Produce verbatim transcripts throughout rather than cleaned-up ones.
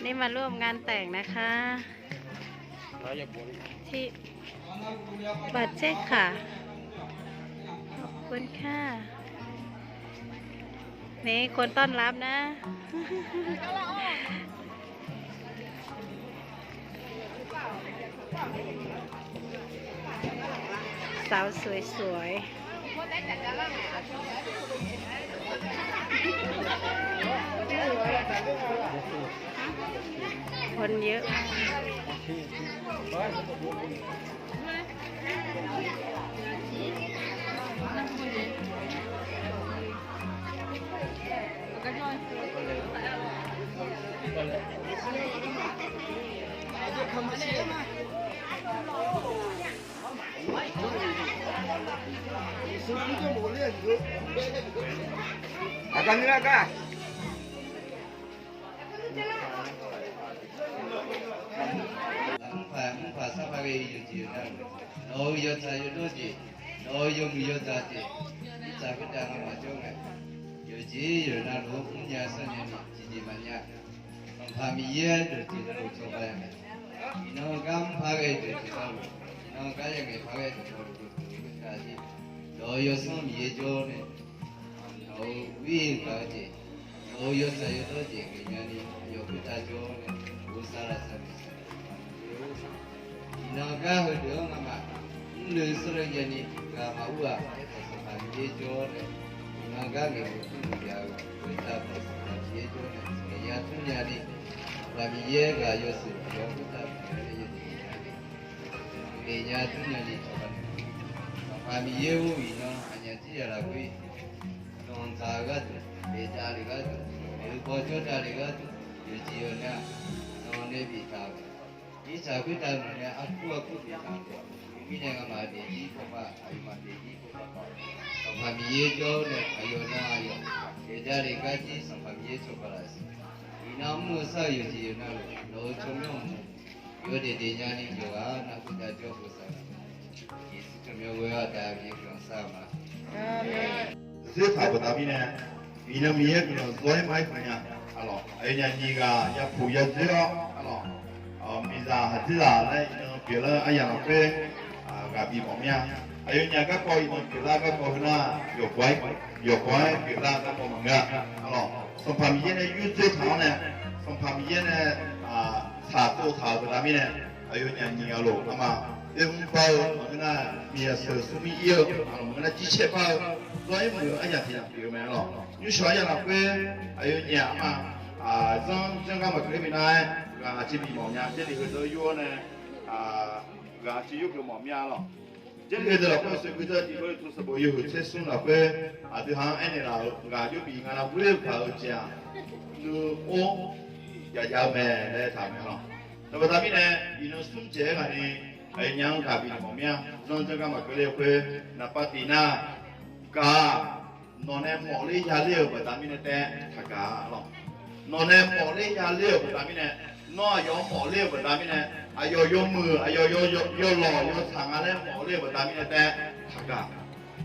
นี่มาร่วมงานแต่งนะคะ ที่ บัตรแจ้งค่ะ ขอบคุณค่ะ นี่คนต้อนรับนะ สาวสวยๆ คนเยอะมาก Mrpaq mrpaq sarpaq ghae-eu yawqjeq yawqnan, nawq-euq yawtsaq yawdawr jeq, nawq-euq yawmuiq yawdzaq jeq, mirtsaq khoertav ngamaf jawr ngae, yawqjeq yawqnan lof-aer mrnya sarnya ni tiqjeq maqnya. Sanqpaq Miqyaer dawqtsuif navluf cawba-a mae. Iqnan gar mrpar ghae dawqtsuif navluf, iqnan gar ya ngaeq par ghae dawqtsuif navluf dawqtsuif khoertav jir, nawq-euq Yawsanr Miqyaer jawr nae, nawq-euq ghoer-eu gaq-eu jeq, nawq-euq yawtsaq yawdawr jeq ngaeqnya ni, aqyawf khoertav jawr nae, bosav lavsav maeqshi Iqnan gar heudeuq-anr ngamaf mrluiv sanrle nyani tiqghaq maqur-aq, aerkhawf Sanqpaq Miqyaer jawr nae, iqnan gar ngaeqmuiq kurmuiq ya-eu khoertav bae Sanqpaq Miqyaer jawr nae, ngaeqnya tmrnya ni, Sanqpaq Miqyaer ghaq yawshuif aqyawf khoertav bae nae yawjeq ngaeqnya tmrnya ni cawba nae, Sanqpaq Miqyaer-or, iqnan aqnyaf jir yaq lafkhoer danqdzaq-eu gharduq, daeqdav lef gharduq, maeqhu paw jawrdav lef gharduq, yawqjeq yawqnan nawq nae biftaq-euq mirtsaq khoertav nawq nae arkur arkur biftaq-euq mirnae ngamaf daefzir pawpav aqyawfmaf daefzir pawpav paf, Sanqpaq Miqyaer jawr nae aqyawf nan aqyawf daeqdav lef gar jir Sanqpaq Miqyaer cawba laf siq. Iqnan mr-eu sar-eu yawqjeq yawqnan luf nawq-euq tsawrmyanr mq yawdaef daefnya ni yawqghaq-anr nar khoertav jawr bosav-eu Yeqsur tsawrmyanr ghoe-awr aqda Miqyaer guiqlanq shar-eu ma. Zertaq baqda mirnae, iqnan Miqyaer guiqlanq zawr-aer ma-aer khawf nya. Aqlawq aqyawfnyaf nyiq ghaq yapuq yazoer-awr, aqlawq miqzaq haqdzerzaq laer iqnan pyeuflar-eu aryamq lafkhoer ghaq bif mawf mir-a. Aqyawfnyaf garkawv iqnan pyeuflar garkawv heu nar, yawqbawq-aer yawqbawq-aer pyeuflar garkawv maqngeur-a. Aqlawq Sanqpaq Miqyaer nae yurdzoer taq-awr nae, Sanqpaq Miqyaer nae tsaqtsov taq-euq baqda mirnae, aqyawfnyaf nyiq ghaq luf arma oermr bar-eu maqngeur nar, miqzaq sheuq smrmir ir-eu maqngeur nar, jircaer bar-eu, zawr-aer muiq-eu aryamq tiq yamq pyeuf-eu mae. Aqlawq nymrshawq aryamq lafkhoer aqyawfnyaf arma zanr janrgar maqkeuv ler bi nar-aer, ghaq aqjeq bif mawf nya. Jarlif heudeuq yur-awr nae, ghaq aqjeq yur keuv mawf mir-a lawq. Jarlif heudeuq lafkhoer sheuqgui deuq tiqlof-aer tmr sanqbof yawhuiq tser smr lafkhoer aqdui ha-anr aernaeq laf-euq ghaq yur bif nga nar, ghoer-eu gaq-eu jeq-aq, nuior yaf jav-eu mae laer taq-euq mae lawq. Nawq baqda mirnae, iqnan smr jaeq-aer ghaq ni aqyawfnyaf-anr ghaq bif mawf mir-a. Zanr janrgar maqkeuv ler-eu khoer naqpav tiq nar, gaq-aq, nawq nae mawfler yaler-euq baqda mirnae taef taqgaq-a lawq. Nawq nae mawfler yaler-euq baqda mirnae, nawr aqyawf-anr mawfler-euq baqda mirnae, aqyawf yawmuiq aqyawf yawlawq yawtsaq nga laer mawfler-euq baqda mirnae taef taqgaq.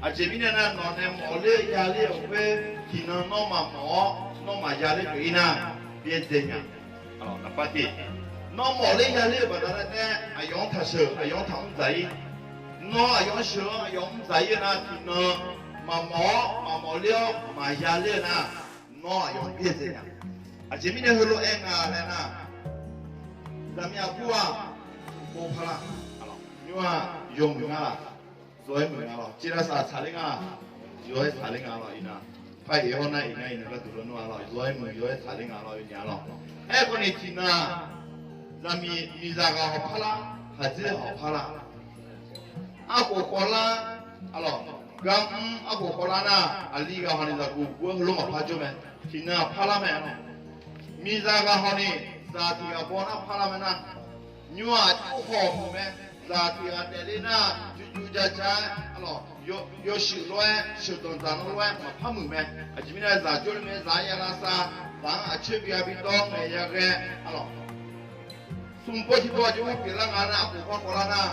Aqjeq mirnae nar, nawq nae mawfler yaler-euq khoer tiqnan nawr maqmawf-awr nawr maqya ler pyeuf-ir nar, byaerdzae nya. Naqpav tiq, nawr mawfler yaler-euq baqda nae taef aqyawf-anr taqsheuq aqyawf-anr taqmr dzaq-ir. Nawr aqyawf-anr sheuq-anr aqyawf-anr mr dzaq-ir-eu nar, tiqnan maqmawf-awr maqmawf ler-awr maqya ler-eu nar, nawr aqyawf-anr byaerdzae nya. Aqjeq mirnae heulof-aer nga laer nar, zaqmiq aqbur-aq, bov parlar, nymr-aq, yawmuiq nga laq, zawr-aer muiq nga lawq. Ciqlavsaq tsaqler nga, zawr-aer tsaqler nga lawq. Iqnan, par-iq hawr nar iqnan iqnan gharduq lawnmr-a lawq, zawr-aer muiq zawr-aer tsaqler nga lawq, yawnyaf lawq. Aerkhawf ni tiqnan-aq, zaqmiq miqzaq ghaq hawq parlar, haqdzer hawq parlar, arkhof khawvlar, aqlawq, gar mr arkhof khawvlar nar, aqli ghaq hawq ni zaqguq guv-aer heulof maqpar jawr mae. Tiqnan-aq parlar mae lawq. Miqzaq ghaq hawq ni zaq tiq ghaq baw nar parlar mae nar, nymr-aq, jawr hawq muiq mae. Zaq tiq ghaq daefle nar, jurjur jaja-aer, aqlawq, yawshuif lof-aer sheuqdanq dzaq nan lof-aer maqpar muiq mae. Aqjeq mirnae zaq jawrle mae, zaq-anr ya lavsav, zaq-anr aqcoer bi gha bi dawr ngaeq ya ghae, aqlawq, smr pawr tiq pawr aqjox-aer pyeuflar nga nar, arkhof khawvlar nar,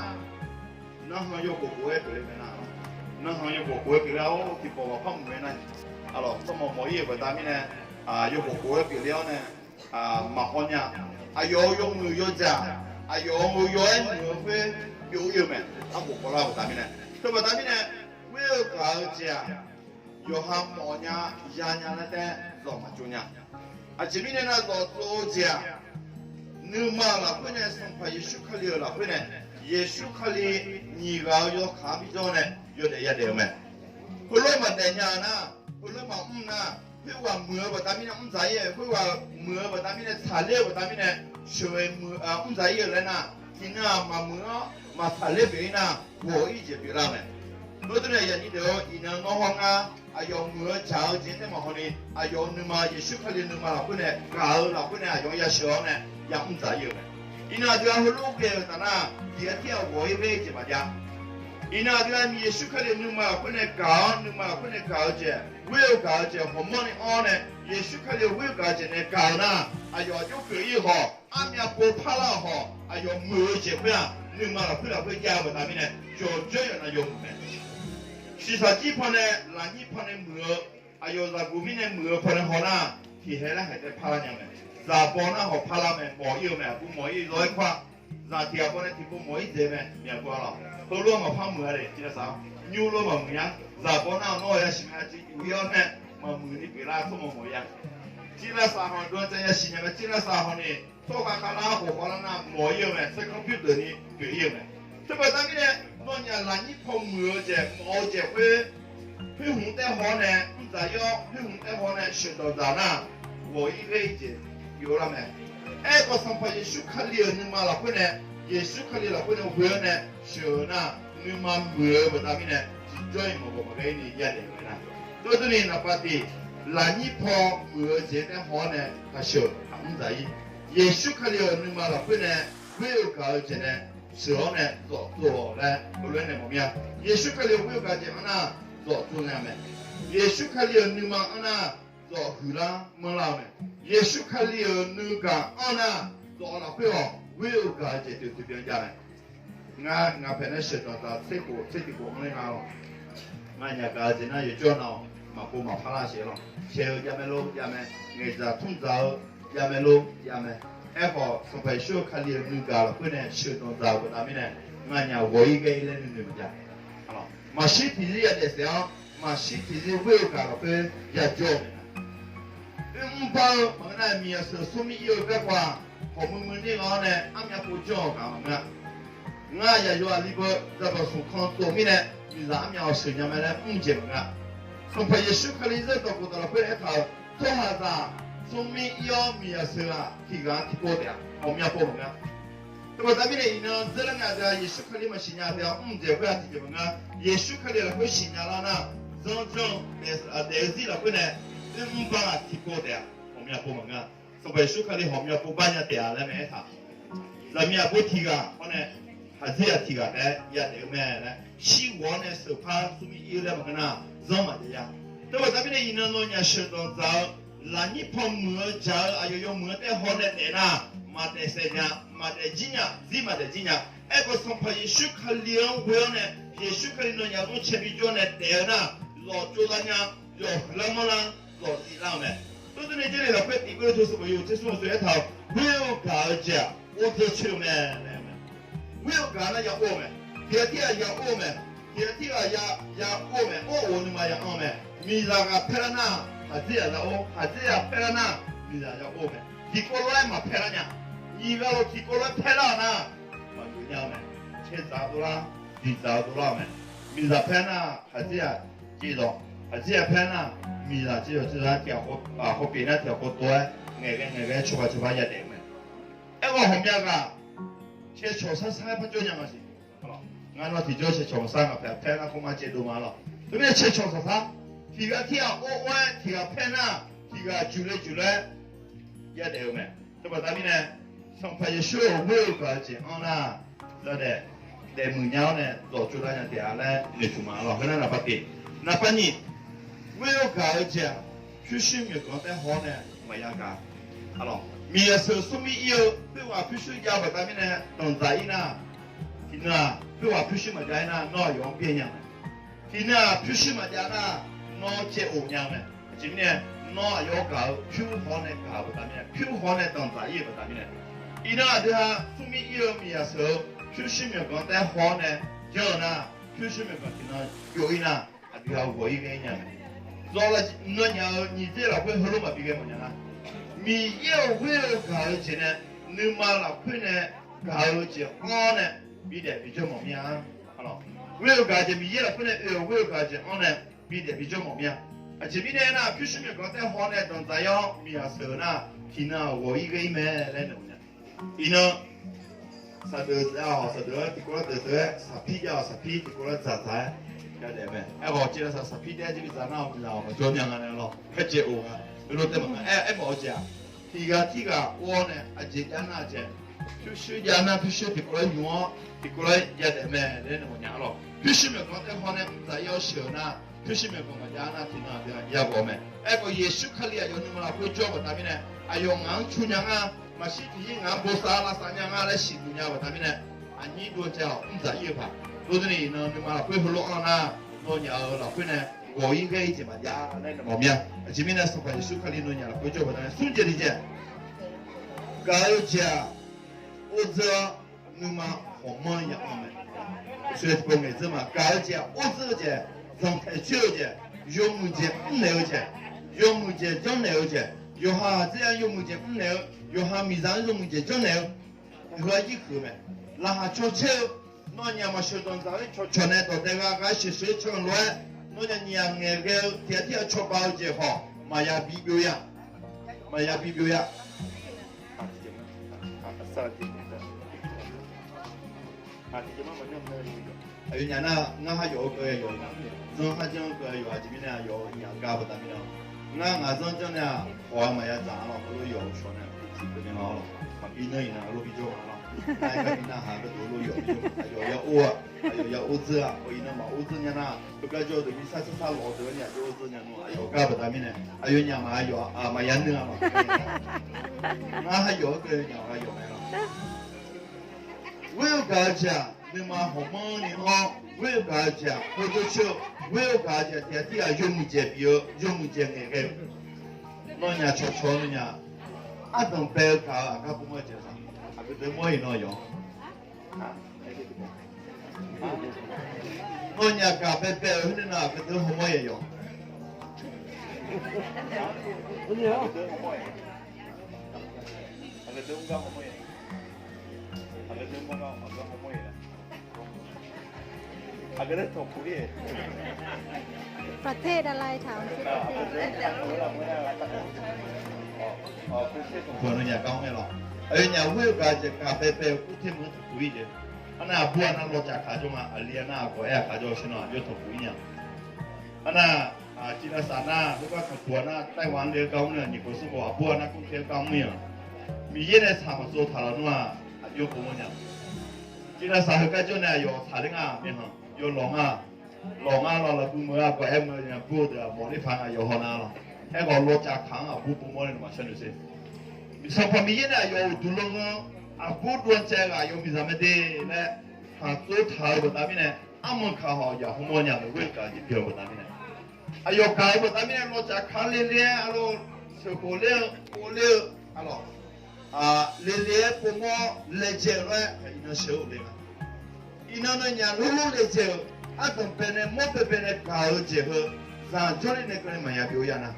nanrhan yawkhof khof-aer pyeufle mae nar, nanrhan yawkhof khof-aer pyeufle-awr tiqpawf maqpar muiq mae nar, aqlawq, tsawrmawq mawq-ir-euq baqda mirnae, yawkhof khof-aer pyeufle-awr nae, maqhaw nya. Aqyawf-euq yawmuiq yawdzaq, aqyawf-euq yaw-aer muiq-eu khoer byov ir-eu mae. Arkhof kawvlar baqda mirnae, teubaqda mirnae, ghoer-eu gaq-eu jeq-aq, yawqha mawf nya, ya nya laer taef zawq maqtsov nya. Aqjeq mirnae nav zawq tsov-eu jeq-aq, nuima lafkhoer nae Sanqpaq Yeqsur Kali-euq lafkhoer nae, Yeqsur Kali nyiq ghaq-eu yawkaq-anr bijawr nae yawdaef yadaef-eu mae. Heulof maqdaef nya-eu nar, heulof maqmr nar, khoerghaq muiq-eu baqda mirnae mr dzaq ir-eu, khoerghaq muiq-eu baqda mirnae tsaqler-eu baqda mirnae sheuqghae mr dzaq ir-eu laer nar, tiqnan-aq maqmuiq-awr maqtsaqler pyeuf ir nar, ghawq ir jeq pyeuflar-eu mae. Khoerteunae yaqnyir deuq-or, iqnan nawr hawr ngar aqyawf muiq-eu dzaq-eu jeq taef maqhaw ni, aqyawf-euq nuima, Yeqsur Kali-euq nuima lafkhoer nae gaq-eu lafkhoer nae aqyawf-anr yasheuq-awr nae yamr dzaq ir-eu mae. Iqnan aqdui-aq heulof ghae-euq taf nar, tiq ghaq tir-aq ghawq ir ghae jeq maqjav. Iqnan aqdui-aq Miqyaer Yeqsur Kali-euq nuima lafkhoer nae gaq-awr, nuima lafkhoer nae gaq-eu jeq, ghoer-eu gaq-eu jeq hawmawr ni anr-awr nae, Yeqsur Kali-euq ghoer-eu gaq-eu jeq nae gaq-eu nar, aqyawf aqjox keuv ir-eu khawf, armyav pov parlar-euq khawf, aqyawf muiq-eu jeq khoer-aq, nuima lafkhoer lafkhoer jav-eu baqda mirnae, yawqjawr yawqnav yawmuiq mae. Shiqshaq jir pawnae, lafnyir pawnae muiq-eu, aqyawf zaqguq mirnae muiq-eu pawnae haw nar, tiqhae laer haiq taef parlar nya mae. Zaq baw nar hawq parlar mae, mawq ir-eu mae, aqbur mawq ir law-aer kar-a. Zaq tiq ghaq baw nae tiqpov mawq ir dzaeq mae, myaq baw-a lawq. Heulof maqpar muiq-a le, tiq lavsaf-awr nymr lof maqmuiq nya. Zaq baw nar nawr yasiq ma, aqjeq yuf ir-awr nae maqmuiq ni pyeuflar tsawrmawq mawq ya. Tiq lavsaf hawq dov-a cav yasiq nya mae, tiq lavsaf hawq ni tsawrhaq khavlar khof khawvlar nar mawq ir-eu mae, tserkanr pyur deuq ni pyeuf ir-eu mae. Teubaqda mirnae, nawnyaf lafnyir paw muiq-eu jeq, mawf-eu jeq khoer, khoer hmq taef haw-awr nae mr dzaq ir-awr, khoer hmq taef haw-awr nae sheuqdanq dzaq nar, ghawq ir ghae ir jeq byov lar mae. Aerkhawf, Sanqpaq Yeqsur Kali-euq nuima lafkhoer nae, Yeqsur Kali lafkhoer nae ghoe-awr nae sheuq-eu nar, nuima muiq-eu baqda mirnae tiqjawr-iq maqghawq maqghae ir ni yadaef-eu mae nar. Tov durni naqpav tiq, lafnyir paw muiq-eu jeq taef haw-awr nae taqsheuq taqmr dzaq ir. Yeqsur Kali-euq nuima lafkhoer nae ghoer-eu gaq-eu jeq nae sheuq-awr nae zawf tsov-awq laer heulof-aer nae mawf mir-a. Yeqsur Kali-euq ghoer-eu gaq jeq anr nar, zawf tsov nya mae. Yeqsur Kali-euq nuima anr nar, zawf huiqlar manrlar-eu mae. Yeqsur Kali-euq nuigaq anr nar, zawf lafkhoer-awq ghoer-eu gaq-eu jeq toeq toeq byan jav mae. Ngar ngaq paeq nae sheuqdanq dzaq tser khof tser tiq khof anr ler nga lawq. Nganyaf gaq-eu jeq nar yawjawr nav-awq, maqpov maqpar lar sheuq lawq. Caeq-eu jav mae lor jav mae, ngaeqdzaq tmr dzaq-eu jav mae lor jav mae. Aerkhawf, Sanqpaq Yeqsur-eu Kali-euq nuigaq lafkhoer nae sheuqdanq dzaq-euq baqda mirnae, nganyaf ghawq ir ghae ir laer nuinoeq maqjav. Maqshir tiqzir yadaef saef-awr, maqshir tiqzir ghoer-eu gaq lafkhoer yajawr-eu mae. Oermr bar-eu maqngeur nar, miqzaq sheuq smrmir ir-eu garkawv-aq, hawq muiq muiq nir gha-awr nae armyav pov janr-awq gaq maqngeur-a. Ngar yaqyawf aqli beu zaqbaq smq kan tsov mirnae, miqzaq armyav-awq sheuq nya mae laer mr jeq maqngeur-a. Sanqpaq Yeqsur Kali zeur dawq khofdawq lafkhoer aertaq-euq, tsawrhaqzaq smrmir ir-awr miqzaq sheuq-aq tiqghaq tiqpov taef-a, ghawqmya pov maqngeur-a. Teubaqda mirnae iqnan zeur lar ngae aqdui-aq Yeqsur Kali maqsiq nya teu-a mr jeq khoer-aq tiqjeq maqngeur-a. Yeqsur Kali lafkhoer siqnya lar nar, zanrjanr daef-eu zir lafkhoer nae oermr bar-aq tiqpov taef-a, ghawqmya pov maqngeur-a. Sanqpaq Yeqsur Kali ghawqmya pov bar nya taef-a laer mae aertaq. Zaqmiq aqbur tiqghaq hawr nae, haqdzir-aq tiqghaq taef-aer yadaef-eu mae laer shirghawq-awr nae sheuqpar smrmir ir-eu laer maqngeur nar, zanr maqjav ya. Teubaqda mirnae iqnan nawnyaf sheuqdanq dzaq-eu, lafnyir paw muiq-eu dzaq-eu aqyawf yawmuiq-anr taef haw nae daef nar, maqdaef saef nya, maqdaef jir nya, zir maqdaef jir nya. Aerkhawf, Sanqpaq Yeqsur Kali-anr ghoe-awr nae, Yeqsur Kali nawnyaf zanrcae bijawr nae daef-eu nar, zawq tsov lar nya, yawq huiqlar manrlar, zawq ziflar-eu mae. Tov durni Jarlif lafkhoer tiq Gawrliqtu sanqbof yawhuiq tser smr-eu teu aertaq-euq, ghoer-eu gaq-eu jeq-aq, or dzeur coer-eu mae laer mae. Ghoer-eu gaq nar ya or-eu mae. Tiqghaq tir ghaq ya or-eu mae. Tiqghaq tir ghaq ya or-eu mae. Or of-eu nuima ya anr-eu mae. Miqzaq ghaq paer lar nar, haqdzir ghaq ya or. Haqdzir ghaq paer lar nar, miqzaq ya or-eu mae. Tiqkawv lof-aer maqpaer lar nya. Nyiq ghaq lof tiqkawv lof-aer paer lar-euq nar, maqgeuf nya-eu mae. Caer dzaq-eu dovlar, diq dzaq-eu dovlar-eu mae. Miqzaq paer nar, haqdzir ghaq jeq zawq. Haqdzir ghaq paer nar, miqzaq jeq zawq, jeq zawq-aer tiq ghaq khawf pyeuf nar tiq ghaq khawf dov-aer ngaeqghae ngaeqghae cawba cawba yadaef-eu mae. Aerkhawf ghawqmya ghaq caer cawq sar sar-aer par jawr nya ma siq. Ngar nawr tiqjawr caer cawq maqsar, ngaq paeq paer nar khawf mar caev dov ma lawq. Teumirnae caer cawq saq sar, tiq ghaq tir ghaq or or-aer tiq ghaq paer nar, tiq ghaq juq le juq le-aer yadaef-eu mae. Teubaqda mirnae, Sanqpaq Yeqsur-euq ghoer-eu gaq-eu jeq anr nar, daef daef muiq nya-awr nae zawq tsov lar nya taef-a laer noeqtmq ma lawq. Heunar naqpav tiq, naqpav nyiq, ghoer-eu gaq-eu jeq-aq, pyurshuir myawqganq-anr taef haw-awr nae maqya gaq. Miqzaq sheuq smrmir ir-eu khoerghaq pyurshuir jav-eu baqda mirnae danqdzaq ir nar, tiqnan-aq khoerghaq pyurshuir maqjav ir nar, nawr aqyawf-anr byaer nya mae. Tiqnan-aq pyurshuir maqjav nar, nawr caev of nya mae. Aqjeq mirnae Nawr aqyawf gaq-eu pyur haw-awr nae gaq-euq baqda mirnae, pyur haw-awr nae danqdzaq ir-euq baqda mirnae, iqnan aqdui ha smrmir ir-eu miqyaq sheuq-eu pyurshuir myawqganq taef haw-awr nae janr-eu nar, pyurshuir myawqganq tiqnan byov ir nar, aqdui ha ghawq ir ghae ir nya mae. Zawqlaf nawnyaf-euq nyiq dzer lafkhoer heulof maqbi ghae mawf nya nar, Miqyaer-euq ghoer-eu gaq-eu jeq nae nuima lafkhoer nae gaq-eu jeq anr nae bidaef bijawr mawf mir-a. Ghoer-eu gaq-eu jeq, Miqyaer lafkhoer nae oe-euq ghoer-eu gaq-eu jeq anr nae bidaef bijawr mawf mir-a. Aqjeq mirnae aernar, pyurshuir myawqganq taef haw-awr nae danqdzaq ir-awr miqyaq sheuq-eu nar, tiqnan ghawq ir ghae ir mae laer naeq-eu nya. Iqnan saqdeuq-a, saqdeuq-aer tiqkawv lar deuq deuq-aer saqpir jav-awq, saqpir tiqkawv lar dzaqdzaq-aer yadaef mae. Aerkhawf, ciqdavsaq saqpir daef-aer jir bi dzaq nar-awq, miqzaq-awq maqjawr nya nga nae lawr. Kharjeq of nga. Heulof taef maqngeur-aer, aermawf-eu jeq-aq, tiqghaq tirghaq or-awr nae aqjeq jav nar jeq, pyurshuir jav nar pyurshuir tiqkawv lar nymq-awr tiqkawv lar yadaef mae laer nae mawfnya lawr. Pyurshuir myawqganq taef haw nae mr dzaq ir-awr sheuq-eu nar, pyurshuir myawqganq maqjav nar tiqnan aqdui ha yavoq mae. Aerkhawf, Yeqsur Kali aqyawf nuima lafkhoer jawr-eu baqda mirnae, aqyawf ngaq-anr cu nya nga, maqshir tiqyir ngaq-anr bosav lavsav nya nga laer siqduq nya-eu baqda mirnae, aqnyir dov-eu cae-awq mr dzaq ir-eu paq. Dov dov ni iqnan nuima lafkhoer heulof anr nar, nawnyaf-euq lafkhoer nae ghawq ir ghae ir jeq maqjav laer nae mawf mir-a. Aqjeq mirnae Sanqpaq Yeqsur Kali nawnyaf lafkhoer jawr-eu baqda nae smr jeq li jeq gaq-eu jeq-aq, or dzeur-awr nuima hawqmanr ya anr mae. Sheuq tiqpov ngaeq dzeur ma. Gaq-eu jeq-aq, or dzeur-eu jeq, zanqtaeq coer-eu jeq, yawmuiq jeq mrnaeq-eu jeq, yawmuiq jeq janrnaeq-eu jeq, yawqha ghaqdzer-anr yawmuiq jeq mrnaeq-eu, yawqha miqzaq-anr yawmuiq jeq janrnaeq-eu, heu-aq yir huiq-eu mae. Laqkhaq caw caer-eu, nawnyaf maqsheuq danqdzaq-aer cawqcawq nae dawqdae gha gha sheuqsheuq-aer can lof-aer, nawnyaf nyiq ghaq ngaeqghae-eu tiqghaq tirghaq cawba-eu jeq khawf maqya bi byov-a. Maqya bi byov-a. Aqyawfnyaf nar, ngar ha yawf-eu keuv yawf, zanr kharjan-eu keuv yawf, aqjeq mirnae aqyawf nyaf gar baqda mirnae, ngar ngaq zanr janr nae-aq, khawf-aq maqya dzaq-a lawr. Heulof yawf-eu shawq nae tiqkeuv nae nga-awr lawr, maqbi nanr iqnan heulof bi jawr nga lawr. Nar-aer gar bi narhaq-eu deuq heulof yawf bi jawr, aqyawf ya or-aq, aqyawf ya or dzeur-aq, khawf iqnan maq or dzeur nya nar, heugar jawr-eu deuq bi sar sar sar lawq-eu deuq-anr nya jawr or dzeur nya nmr, aqyawf gar baqda mirnae, aqyawfnyaf maq-a yawf-aq maqya nuir-a lawr. Ngar ha yawf-eu keuv yawf-aq yawf mae lawr. Ghoer-eu gaq-eu jeq-aq, nuima hawqmanr ni anr-awr, ghoer-eu gaq-eu jeq-aq, hawjawr coer-eu, ghoer-eu gaq-eu jeq tiqghaq tirghaq yawmuiq jeq bif-eu, yawmuiq jeq ngaeqghae-eu. Nawnyaf cawqcawq-eu nawnyaf, ardanq bae-eu gaq-eu aqgar bumawr-eu jeq-aq, aqgeu deuq mawr-ir nan yawf. Nawnyaf gaq baebae-euq khoer nae nan aqgeu deuq hawmawr-ir yawf. Aqgeu deuq ประเทศอะไร ถามสิ ประเทศ Aqyawfnyaf gar-anr mae lawr. Aqyawfnyaf ghoer-eu gaq-eu jeq gaq baebae-euq kurter meuq-anr taqpuq-ir jeq. Arnav aqbur-a nar lawcaf kaq jawr nga, aqli-a nar aqgawq aer-aq kaq jawr shir nan aqjox taqpuq-ir nya. Arnav, tiqdav saf nar heugar taqpuq-a nar, ไต้หวัน le-eu gar mr-eu nyiq kawv smr kawv aqbur-a nar kurter-eu gar mr-ir-aq, Miqyaer nae tsaq maqtsov taq laf nmr-aq, aqjox pov mawr nya. Tiqdav saf heugar jawr nae aqyawf tsaq ler nga, mirkhanq yawlawq nga. Lawq nga lawq lafbu meuq-a gawq aer meuq nya bur-eu deuq-aq mawf ler paq nga yawqhaw nar lawq. Aerkhawf lawcaf kaq-anr aqbur pov mawr nae nawmaf sharnoeq sher. Sanqpaq Miqyaer nae aqyawf uqduq lanr-anr aqbur dov-anr caev ghaq yawf miqzaq mae de laer taqtsov taq-eu baqda mirnae, armanq kaq hawq yaq hawmawr nya-euq ghoer-eu gaq-eu jeq pyeuf-eu baqda mirnae, aqyawf gaq-eu baqda mirnae lawcaf kaq-anr le le-aer arlawr sheuqkhof ler-eu, pov ler-eu, arlawq le le-aer pov mawr laejae-eu lof-aer iqnan sheuq-eu le nga. Iqnan nae nyaf lor lor laejae-euq ardanq bae nae mawr baebae nae gaq-eu jeq heu zaq jawrler nae keuvni maqya byov ya nar,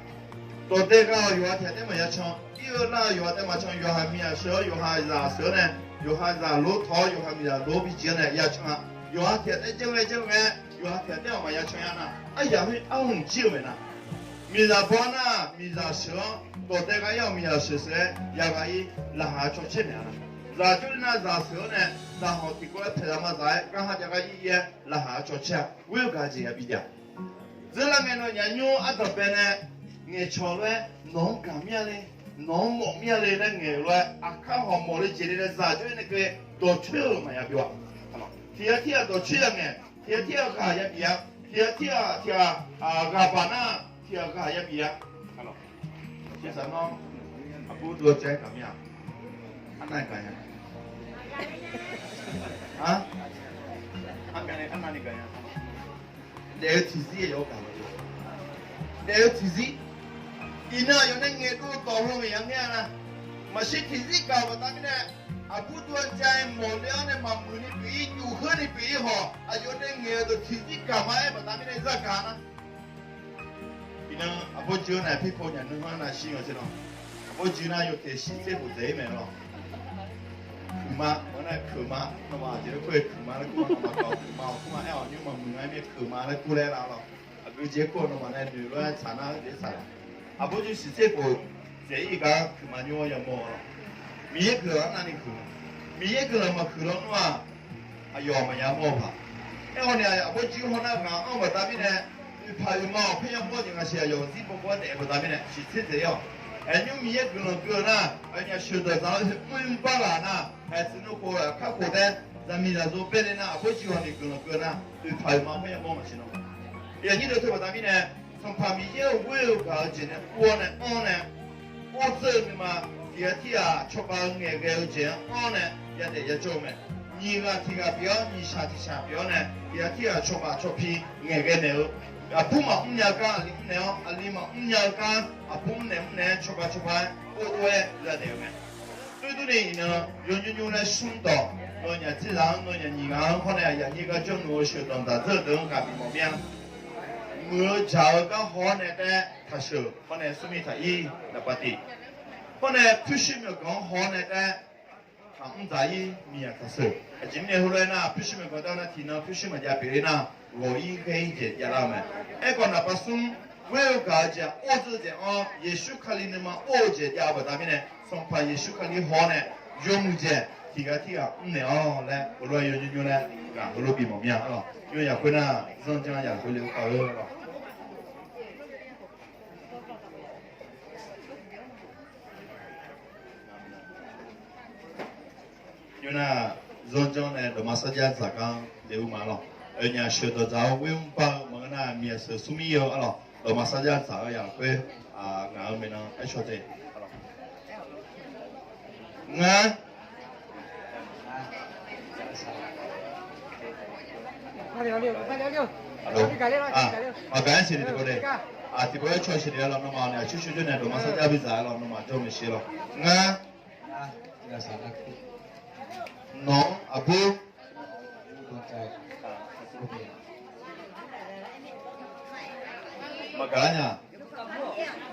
dawqdae gha-awq yawqha tiq ghaq taef-aer maqya can, ir-eu lar-eu yawqha taef maqcan, yawqha miqzaq sheuq-awr yawqha zaq sheuq-awr nae, yawqha zaq lor tawq-awr yawqha miqzaq lor bi jeq-awr nae ya can-a. Yawqha tiq ghaq taef-aer janr ghae janr ghae, yawqha tiq ghaq taef-aer maqya can ya nar, aryaq khoer arhmq jir-eu mae nar, miqzaq baw-awr nar miqzaq sheuq-awr dawqdae gha ir-awq, miqzaq sheuq sheuq-aer ya gha ir laqkhaq caw caer naeq-a nar, zaq jawrler nar zaq sheuq-awr nae zaq hawq tiqkawv-aer paeqzaq mazaq-aer garha jav gar ir ir-aer laqkhaq caw caer-a. Ghoer-eu gaq-eu jeq yabi jav. Dzeurlar ngae nawnyaf nymr ardanq bae nae ngaeqcawq lof-aer nawq-anr gaq mir-a le, nawq-anr mawf mir-a le laer ngaeq-euq lof-aer aqkar hawq mawf le jeq le nae zaq jawr-ir nae keuvni dawqcoer-euq maqya byov-a. Tiq ghaq tirghaq dawqcoer ya ngae, tiq ghaq tirghaq ghaq ya bif-a, tiq ghaq tirghaq tiq ghaq ghaq baq nar tiq ghaq ghaq ya bif-a. Aqbur dov-eu caev-aer gaq mir-a, arnavni gaq nya. Arnavni gaq nya. Daef-eu tiqzir yawgaq, daef-eu tiqzir Iqnan aqyawf nae ngaeqdov dawq haw-euq ya ngaer-a nar, maqshir tiqzir gaq-euq baqda mirnae, aqbur dov-a jav-aer mawq le-awr nae maqmuiq ni pyeuf-ir, yufkhoer ni pyeuf-ir hawq, aqyawf nae ngaeq-eu deuq tiqzir gaq ma-aer baqda mirnae zagaq nar, iqnan aqbawr juir-anr nae pirkov nyaf nui-anr navshir-a jeq nar, aqbawr juir nar yawteq shiqtser khof dzaeq-ir mae lawr. Kuiqma, maqngeur nar kuiqma, nawmaf aqjeq laer kur-eu kuiqma laer kur-a, nawmaf gaq-awq kuiqma-awq kur-a, aer-awq nymr maqmuiq ngar-aer mir kuiqma laer kur laer lar lawr. Aqgeujeq kur-eu nawmaf nae noeq lof-aer tsaq nar-eu jeq tsaq lawr. Aqbawr juir shiqtser khof dzaeq-ir gar kuiqma nymr-awr yamawr-eu lawr. Miqyaer guiqlanq-anr navni huiq-a. Miqyaer guiqlanq maqhuiq lawnmr-aq, aqyawf maqya mawr-eu paq. Aerkhawf ni aqbawr juir hawnar ghaq-anr baqda mirnae, oeqpaq oeqma-awq paer yamawr jeq ngaq siq aqyawf zir bawbaw-aer daef-eu baqda mirnae shiqtser dzaeq-ir-awq. Aernyur Miqyaer guiqlanq keuv-eu nar, aqnyaf sheuqdanq dzaq-eu heu mr mr bar ghaq nar, aertsuif nmr khof-eu aqkar khof tae, zaqmiq zaqzo bae le nar, aqbawr juir hawni guiqlanq keuv-eu nar, oeqpaq oeqma paer yamawr maqsiq nar. Aqnyir deuq teu baqda mirnae, Sanqpaq Miqyaer-euq ghoer-eu gaq-eu jeq nae ur-awr nae anr-awr nae, or dzeur-eu nuima tiqghaq tirghaq cawba-eu ngaeqghae-eu jeq-anr anr-awr nae yadaef yajawr-eu mae. Nyiq ghaq tiq ghaq pyeuf-awr, nyiq shaq tiq shaq pyeuf-awr nae tiqghaq tirghaq cawba cawpi ngaeqghae naeq-eu, aqbur maqmr nya-eu gar aqli mrnaeq-awr, aqli maqmr nya-eu gar aqbur mrnaeq mrnaeq-aer cawba cawba-aer or or-aer yadaef-eu mae. Khoerdurni iqnan yawnymr nymr laer smr dawq, nawnyaf tserzaq-anr nawnyaf nyiq ghaq-anr hawr nae aqyuif aqnyir gar jawrluf-eu sheuqdanq dzaqdzeur deuq-anr ghaq bif mawf mir-a. Muiq-eu jaq-eu gar haw-awr nae taef-aer taqsheuq hawr nae smrmir taq-ir naqpav tif, hawr nae pyurshuir myawqganq-anr haw-awr nae taef-aer taqmr dzaq-ir miqyaq taqsheuq. Aqjeq mirnae heulof-aer nar, pyurshuir myawqganq dar nar tiqnan pyurshuir maqjav pyeuf-ir nar, ghawq-ir ghaer-ir jeq javlar-eu mae. Aerkhawf naqpav smr, ghoer-eu gaq-eu jeq or dzeur-eu jeq-anr Yeqsur Kali nuima or-eu jeq jav-eu baqda mirnae, Sanqpaq Yeqsur Kali haw-awr nae yawmuiq jeq tiqghaq tirghaq mrnaeq-awr laer heulof-aer yawnymr nymr laer ghaq heulof bif mawf mir-a lawq. Yawyaq khoernar zanrjanr yaq khoer le-eu kar-eu lawq. Yaw nar, zanrjanr nae dawqma sarjax dzaq gar le-eu ma lawq. Aqnyaf sheuqdanq dzaq-awr ghoer mr bar-eu maqngeur nar, miqyaq sheuq smrmir-eu-a lawq. Dawqma sarjax dzaq-eu yaq khoer, ngaq-euq maeqnan aer caw tae. Ngar maqgaq-aer siqni tiqkawv de. Tiqkawv-aer caw siqni-a lawq, nawmaf-awq ni aqcur cur jawr nae dawqma sarjax bidzaq-a lawq, nawmaf jawr maeqshi lawq. Ngar nawq-anr aqbur maqgaq-ar nya.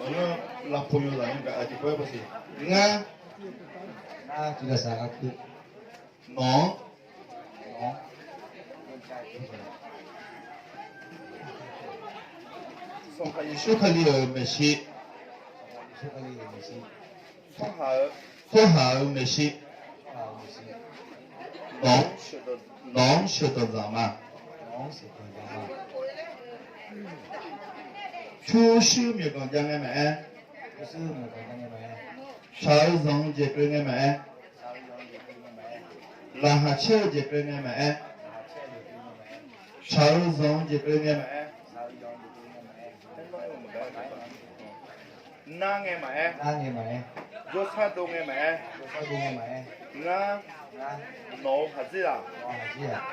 Maqngeur, lavpov yawzaq-anr gaq-a tiqkawv-aer bawsiq. Ngar nawq-anr Sanqpaq Yeqsur Kali-euq maeqshi, tsawrhaq-euq maeqshi, nawq-anr sheuqdanq dzaq ma. Pyurshuir myawqganq jav ngae maqaer, shaq-eu zanq-eu jeq keuv ngae maqaer, laqkhaq caer-eu jeq keuv ngae maqaer, shaq-eu zanq-eu jeq keuv ngae maqaer, nar ngae maqaer, jawrshar dov ngae maqaer, ngar nawq-euq khaqdzerzaq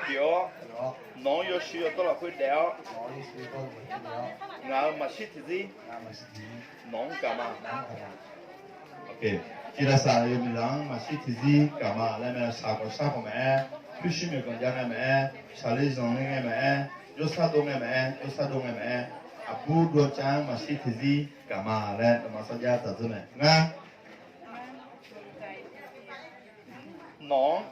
pyeuf-awr, nawq-anr yawshuif yawdawr lafkhoer daef-awr, ngaq-euq maqshir tiqzir nawq-anr gaq ma. Tiqdaqsaq yawmiqzaq-anr maqshir tiqzir gaq ma laer mae. Shaq khawf shar khawf maqaer, pyurshuir myawqganq jav ngae maqaer, shaqler zanqler ngae maqaer, jawrshar dov ngae maqaer, jawrshar dov ngae maqaer, aqbur dov-eu cav-anr maqshir tiqzir gaq ma laer dawqma sarjax dzaqdzeur mae. Ngar nawq-anr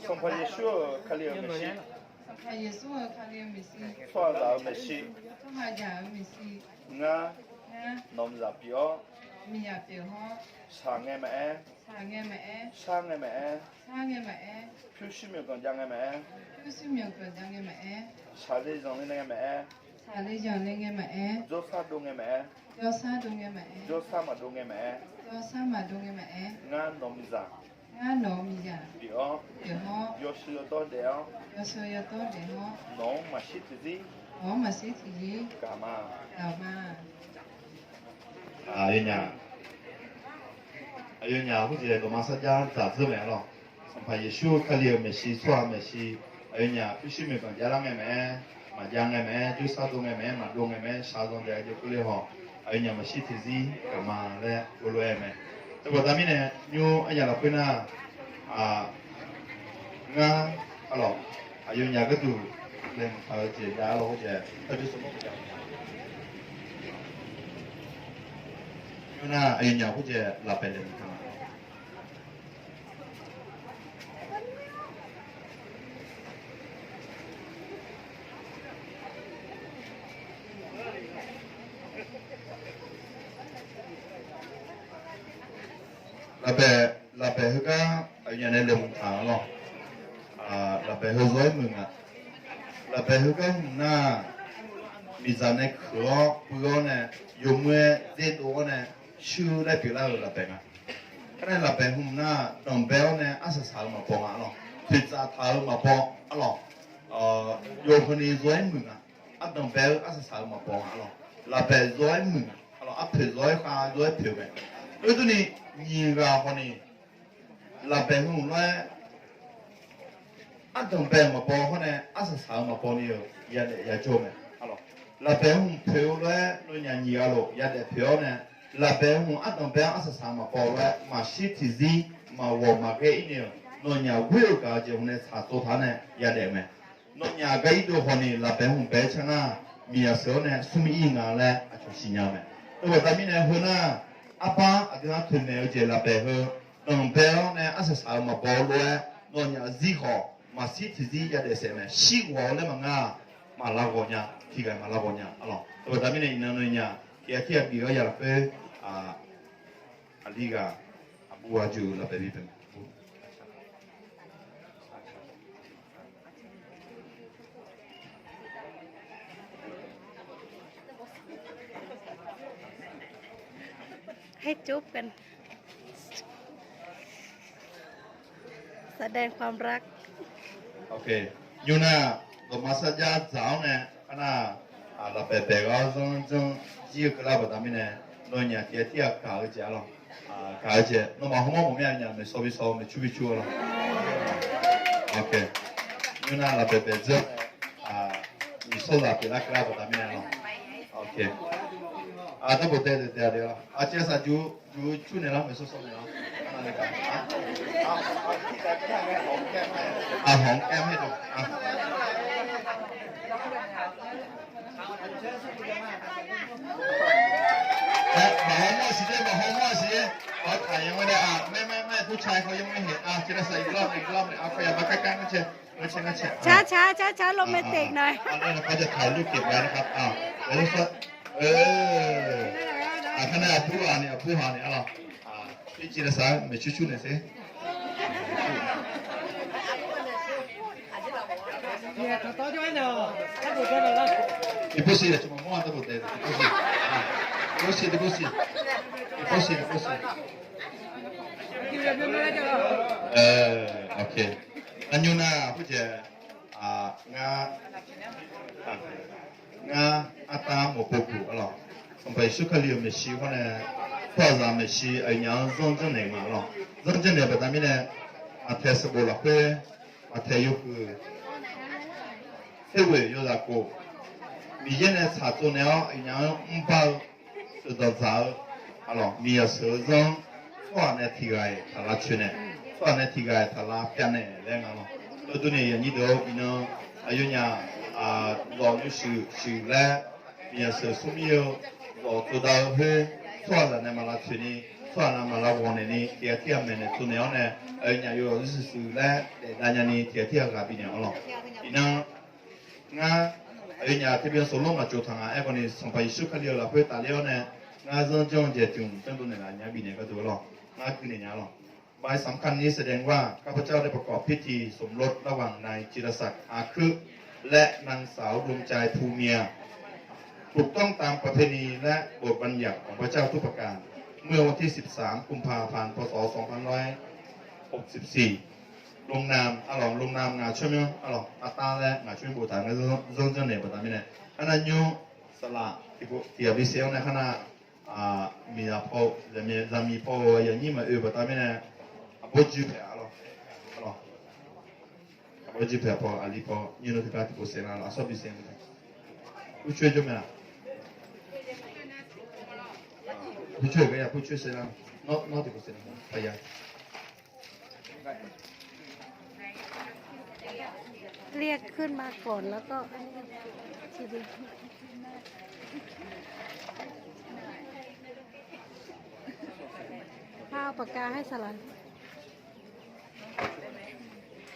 Sanqpaq Yeqsur-euq Kali-euq maeqshi, tsawrhaqzaq-euq maeqshi, ngar nawq-euq miqzaq pyeuf-awr, shaq ngae maqaer, shar ngae maqaer, pyurshuir myawqganq jav ngae maqaer, shaqler zanqler ngae maqaer, jawrshar dov ngae maqaer, jawrshar maqdov ngae maqaer, ngar nawq-euq miqzaq pyeuf-awr, yawshuif yawdawr daef-awr, nawq-anr maqshir tiqzir gaq ma. Aqyawfnyaf, aqyawfnyaf khoerjeq dawqma sarjax dzaqdzeur mae-a lawq. Sanqpaq Yeqsur Kali-euq maeqshi, tsawrhaq maeqshi, Aqyawfnyaf pyurshuir maeqbanq javlar ngae maqaer, maqjav ngae maqaer, dzoersar dov ngae maqaer, maqdov ngae maqaer, shaqzanq daef-eu jeq keuvle hawq, aqyawfnyaf maqshir tiqzir gaqma laer heulof-aer mae. Teubar taf mirnae, nymr aryaq lafkhoer nar, ngar, arlawq, aqyawfnyaf gharduq laeqhmq taq-eu jeq jav-ar lawr khoerjaeq, nymr nar aqyawfnyaf khoerjaeq lafbaeq laeqhmq taq-a. Lafbaeq, lafbaeq heugar aqyawfnyaf nae laeqhmq taq-a lawr. Lafbaeq heu zawr-aer muiq nga. Lafbaeq heugar hmq nar, miqzaq nae keuq-awr puiv-awr nae, yawmuiq-aer dzerdov-awr nae, shuir laer pyeuflar-euq lafbaeq nga. Aernae lafbaeq hmq nar, danqbae-awr nae arsaq saq-eu maqbaw nga lawr. Toeqtsaf taq-eu maqbaw arlawq. Yawqheuni zawr-aer muiq nga. Ardanqbae-eu arsaq saq-eu maqbaw nga arlawq. Lafbaeq zawr-aer muiq nga arlawq. Arpoeq zawr-aer khav, zawr-aer poeq mae. Khoerdur ni, nyiq ghaq hawni, lafbaeq hmq lof-aer ardanqbae-euq maqbaw hawr nae arsaq saq-eu maqbaw ni-euq yadaef yajawr mae. Lafbaeq hmq poeq-eu lof-aer nawnyaf nyiq ghaq lof yadaef poeq-awr nae, lafbaeq hmq ardanqbae-anr arsaq saq-eu maqbaw lof-aer maqshir tiqzir maqghawq maqghae-ir ni-euq nawnyaf ghoer-eu gaq-eu jeq hmq nae tsaqtsov taq-awr nae yadaef mae. Nawnyaf gar irdov hawni lafbaeq hmq bae-aer car nar, miqzaq sheuq-awr nae smr ir nga laer aqcawq siqnya-eu mae. Teubar taf mirnae heu nar, arbar aqdui-anr toeqmaeq-eu jeq lafbaeq heu, danqbae-awr nae arsaq saq-eu maqbaw lof-aer nawnyaf zir khawf maqshir tiqzir yadaef saef mae. Shir ghawq-eu laer maqnga, maqlav ghawq nya, tiqghaq maqlav ghawq nya arlawq. Teubar taf mirnae iqnan nawnyaf tiqghaq tirghaq bif-awr ya lafkhoer, aqli ghaq aqbur ghaq juq lafbaeq bi bae mae. Hai cupkan. แสดงความรัก Nymr nar, dawqma sarjax dzaq-awr nae, arnar, lafbaeq baeq-awr zanr janr jir-eu keuvlar baqda mirnae, nawnyaf tiqghaq tirghaq gaq-eu jeq arlawq. Gaq-eu jeq nawmaf hawmawr mawf mir-a, aqnyaf maeqshawr bi shawr, maeqcur bi cur arlawq. Nymr nar lafbaeq baeq dzeur, nyiq shawrzaq pyeuflar keuvlar baqda mirnae arlawq. Dawrbof dae daef daef-a de arlawq. Aqciv aqsaq juq, juq cur naeq lar, maeqshawr shawr naeq lar. Aqhawq-anr kaer-a mae. Maqhaw mawr-a siq de, maqhaw mawr-a siq. Aqtaq yanr-aer nae, maer maer maer, ผู้ชายเขายังไม่เห็น aqciv aqsaq iqlar naeq iqlar naeq, aqkaq yaq bar kaer kaer ngar cae. ช้าๆ ช้าๆ โรแมนติกหน่อย Aqkaq nae aqbur haq ni, aqbur haq ni arlawq. Aqciv aqsaq maeqcur cur naeq sher. Iqbov siq, aqcawq maqmawr-a, dawrbof dae, iqbov siq, iqbov siq, iqbov siq, iqbov siq. Aqnymr nar khoerjeq, ngar, ngar artav mawqpov puq arlawq. Sanqpaq Yeqsur Kali-euq maeqshi hawr nae, tsawrhaqzaq maeqshi aqyawfnyaf-anr zanr janrnaeq ma arlawq. Zanr janrnaeq baqda mirnae, Maqtaeq sanqbof lafkhoer, Maqtaeq yawhuiq tser ghoeq yawzaq khof, Miqyaer nae tsaqtsov naeq-awr aqyawfnyaf-anr mrbar-eu sheuqdanq dzaq-eu arlawq, miqzaq sheuq-eu zanr-anr tsawrhaq nae tiq ghaq-iq taq lavcoeq naeq, tsawrhaq nae tiq ghaq-iq taq lavpyav naeq laer nga lawq. Khoerdurni aqnyir deuq-or, iqnan aqyawfnyaf zawq nymr shuif shuif laer miqzaq sheuq smr mir-eu zawq tsovdav-eu khoer, tsawrhaqzaq nae maq lavcoeq ni, tsawrhaq nae maq lavghawq naeq ni, tiq ghaq tirghaq maeqnaeq tsovnaeq-awr nae, aqyawfnyaf yawzaq nymr shuif shuif laer daef dav nyani tiq ghaq tirghaq ghaq bifnaeq arlawq. Iqnan ngar aqyawfnyaf tiqbyan sawqlor maqtsov taq nga aerkhawf ni, Sanqpaq Yeqsur Kali-euq lafkhoer tafler-awr nae, ngar zanr janr-eu jeq tiq hmq janrdov naeqlaf nya bifnaeq gharduq arlawq, ngar guinaeq nya arlawq. บ่ายสำคัญนี้แสดงว่า ข้าพเจ้าได้ประกอบพิธีสมรสระหว่างนายจิรศักดิ์ อาคฤห์ และนางสาวดวงใจ ภูเมีย ถูกต้องตามประเพณีและบทบัญญัติของพระเจ้าทุกประการ เมื่อวันที่ สิบสาม กุมภาพันธ์ พ.ศ. สองพันร้อยหกสิบสี่ ลงนาม arlawq, ลงนาม ngaq tsawrmyanr arlawq, artav laer ngaq tsawrmyanr boftaq ngar zanr janrnaeq baqda mirnae, arnav nymr saqlaq tiq ghaq bi saef-awr nae kharnav, miqzaq paw, zaqmiq paw-eu yaqnyir maqoe baqda mirnae, aqbawr juir paeq arlawq, arlawq. Awr jir paeq paw aqli paw nyiq nmr teugar tiqpov saev lar lawq, aqsawr bi saev lar. Purcoer jawr mae-aq. Purcoer-eu gar ya purcoer saev lar. Nawr tiqpov saev lar paya. เรียกขึ้นมาก่อนแล้วก็ ทีเดียว ผ้าเอาปากกาให้สลัน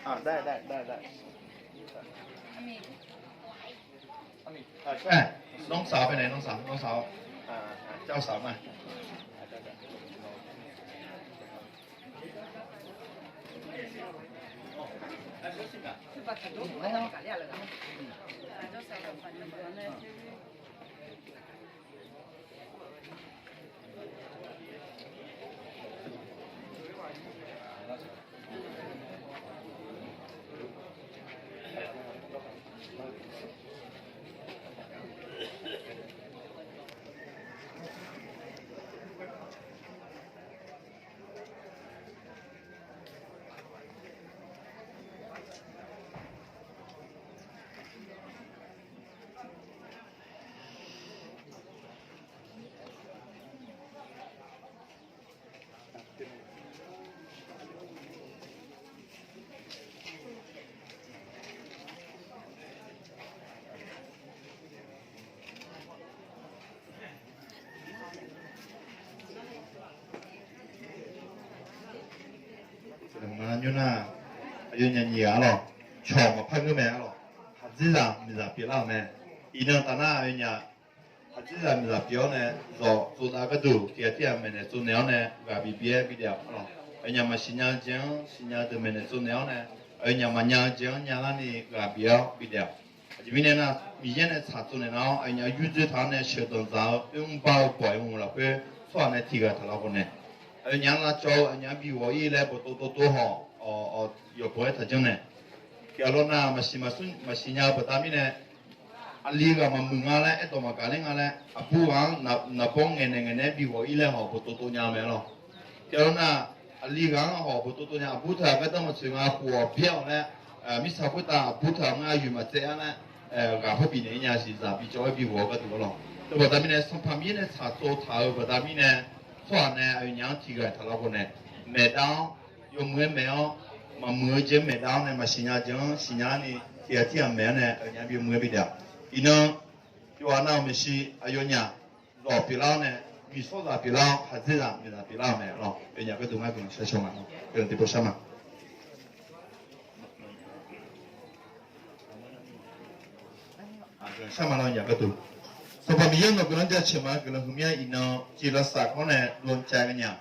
อ่า ได้ ได้ ได้ ได้ อ่า ใช่ น้องสาวไปไหน น้องสาว น้องสาว อ่า เจ้าสาวมา Nymr nar, aqyawfnyaf nyiq ghaq arlawq, cawq maqpar ngeur mae arlawq. Khaqdzerzaq miqzaq pyeuflar-euq mae. Iqnan taf nar aqyawfnyaf khaqdzerzaq miqzaq pyeuf-awr nae, zawq tsovdav gharduq tiqghaq tirghaq maeqnaeq tsovnaeq-awr nae ghaq bif bif-aer bidaef-awq arlawq. Aqyawfnyaf maqsiq nya-eu jeq-anr siqnya-eu deuq maeqnaeq tsovnaeq-awr nae, aqyawfnyaf maqnya-eu jeq-anr nyalar ni ghaq bif-awr bidaef-awq. Aqjeq mirnae nar, Miqyaer nae tsaq tsovnaeq nar-awr, aqyawfnyaf-anr yurdzeur taq-awr nae sheuqdanq dzaq-eu oermr bar-eu bawq-iq mr lafkhoer tsawrhaq nae tiqghaq taq lar khawf nae, aqyawfnyaf-anr lavcawv-eu aqyawfnyaf-anr bi ghawq-ir laer bawqtov tov tov hawq, yawqbawq-aer taqjanr nae, tiqghaq lawr nar maqsiq maqsur maqsiq nya-eu baqda mirnae, aqli ghaq maqmuiq nga laer aerdawq maqgaq ler nga laer, aqbur ghaq-anr naqbawr ngaeqnaeq ngaeqnaeq-aer bi ghawq-ir laer hawq bawqtov tov nya-eu mae lawq. Tiqghaq lawr nar, aqli ghaq-anr hawq bawqtov tov nya, aqbur teughaq gardanr maqtsoeq nga khof-awq byaer-awq laer, mirtsaq khoertav aqbur teughaq ngar yoeq maqtsaev-ar laer, ghaq par bifnaeq-ir nya siq, zaq bi cawv-aer bi ghawq-eu gharduq arlawq. Teubaqda mirnae Sanqpaq Miqyaer nae tsaq tsov taq-euq baqda mirnae, tsawrhaq nae aqyawfnyaf-anr tiqghaq taq lar khawf nae, maeqdav-awr, yawmuiq-aer maeq-awr, maqmuiq-eu jeq-anr maeqdav-awr nae maqsiq nya jeq-anr siqnya-ar ni tiqghaq tirghaq maeq-awr nae aqyawfnyaf-anr bi yawmuiq-aer bidaef-awq. Iqnan yawqghaq nav-euq maeqshi aqyawfnyaf zawq pyeuflar-awr nae, miqsawrzaq pyeuflar-awr, khaqdzerzaq miqzaq pyeuflar-euq mae lawq. Aqyawfnyaf gharduq ngar guiqlanq shar shawr ma lawq. Guiqlanq tiqpov shar ma. Shar ma lawq aqyawfnyaf gharduq. Sanqpaq Miqyaer nawq guiqlanq jaceuq ma. Guiqlanq huiqmya iqnan tiq lavsaq kawr nae dov cav ghae nya.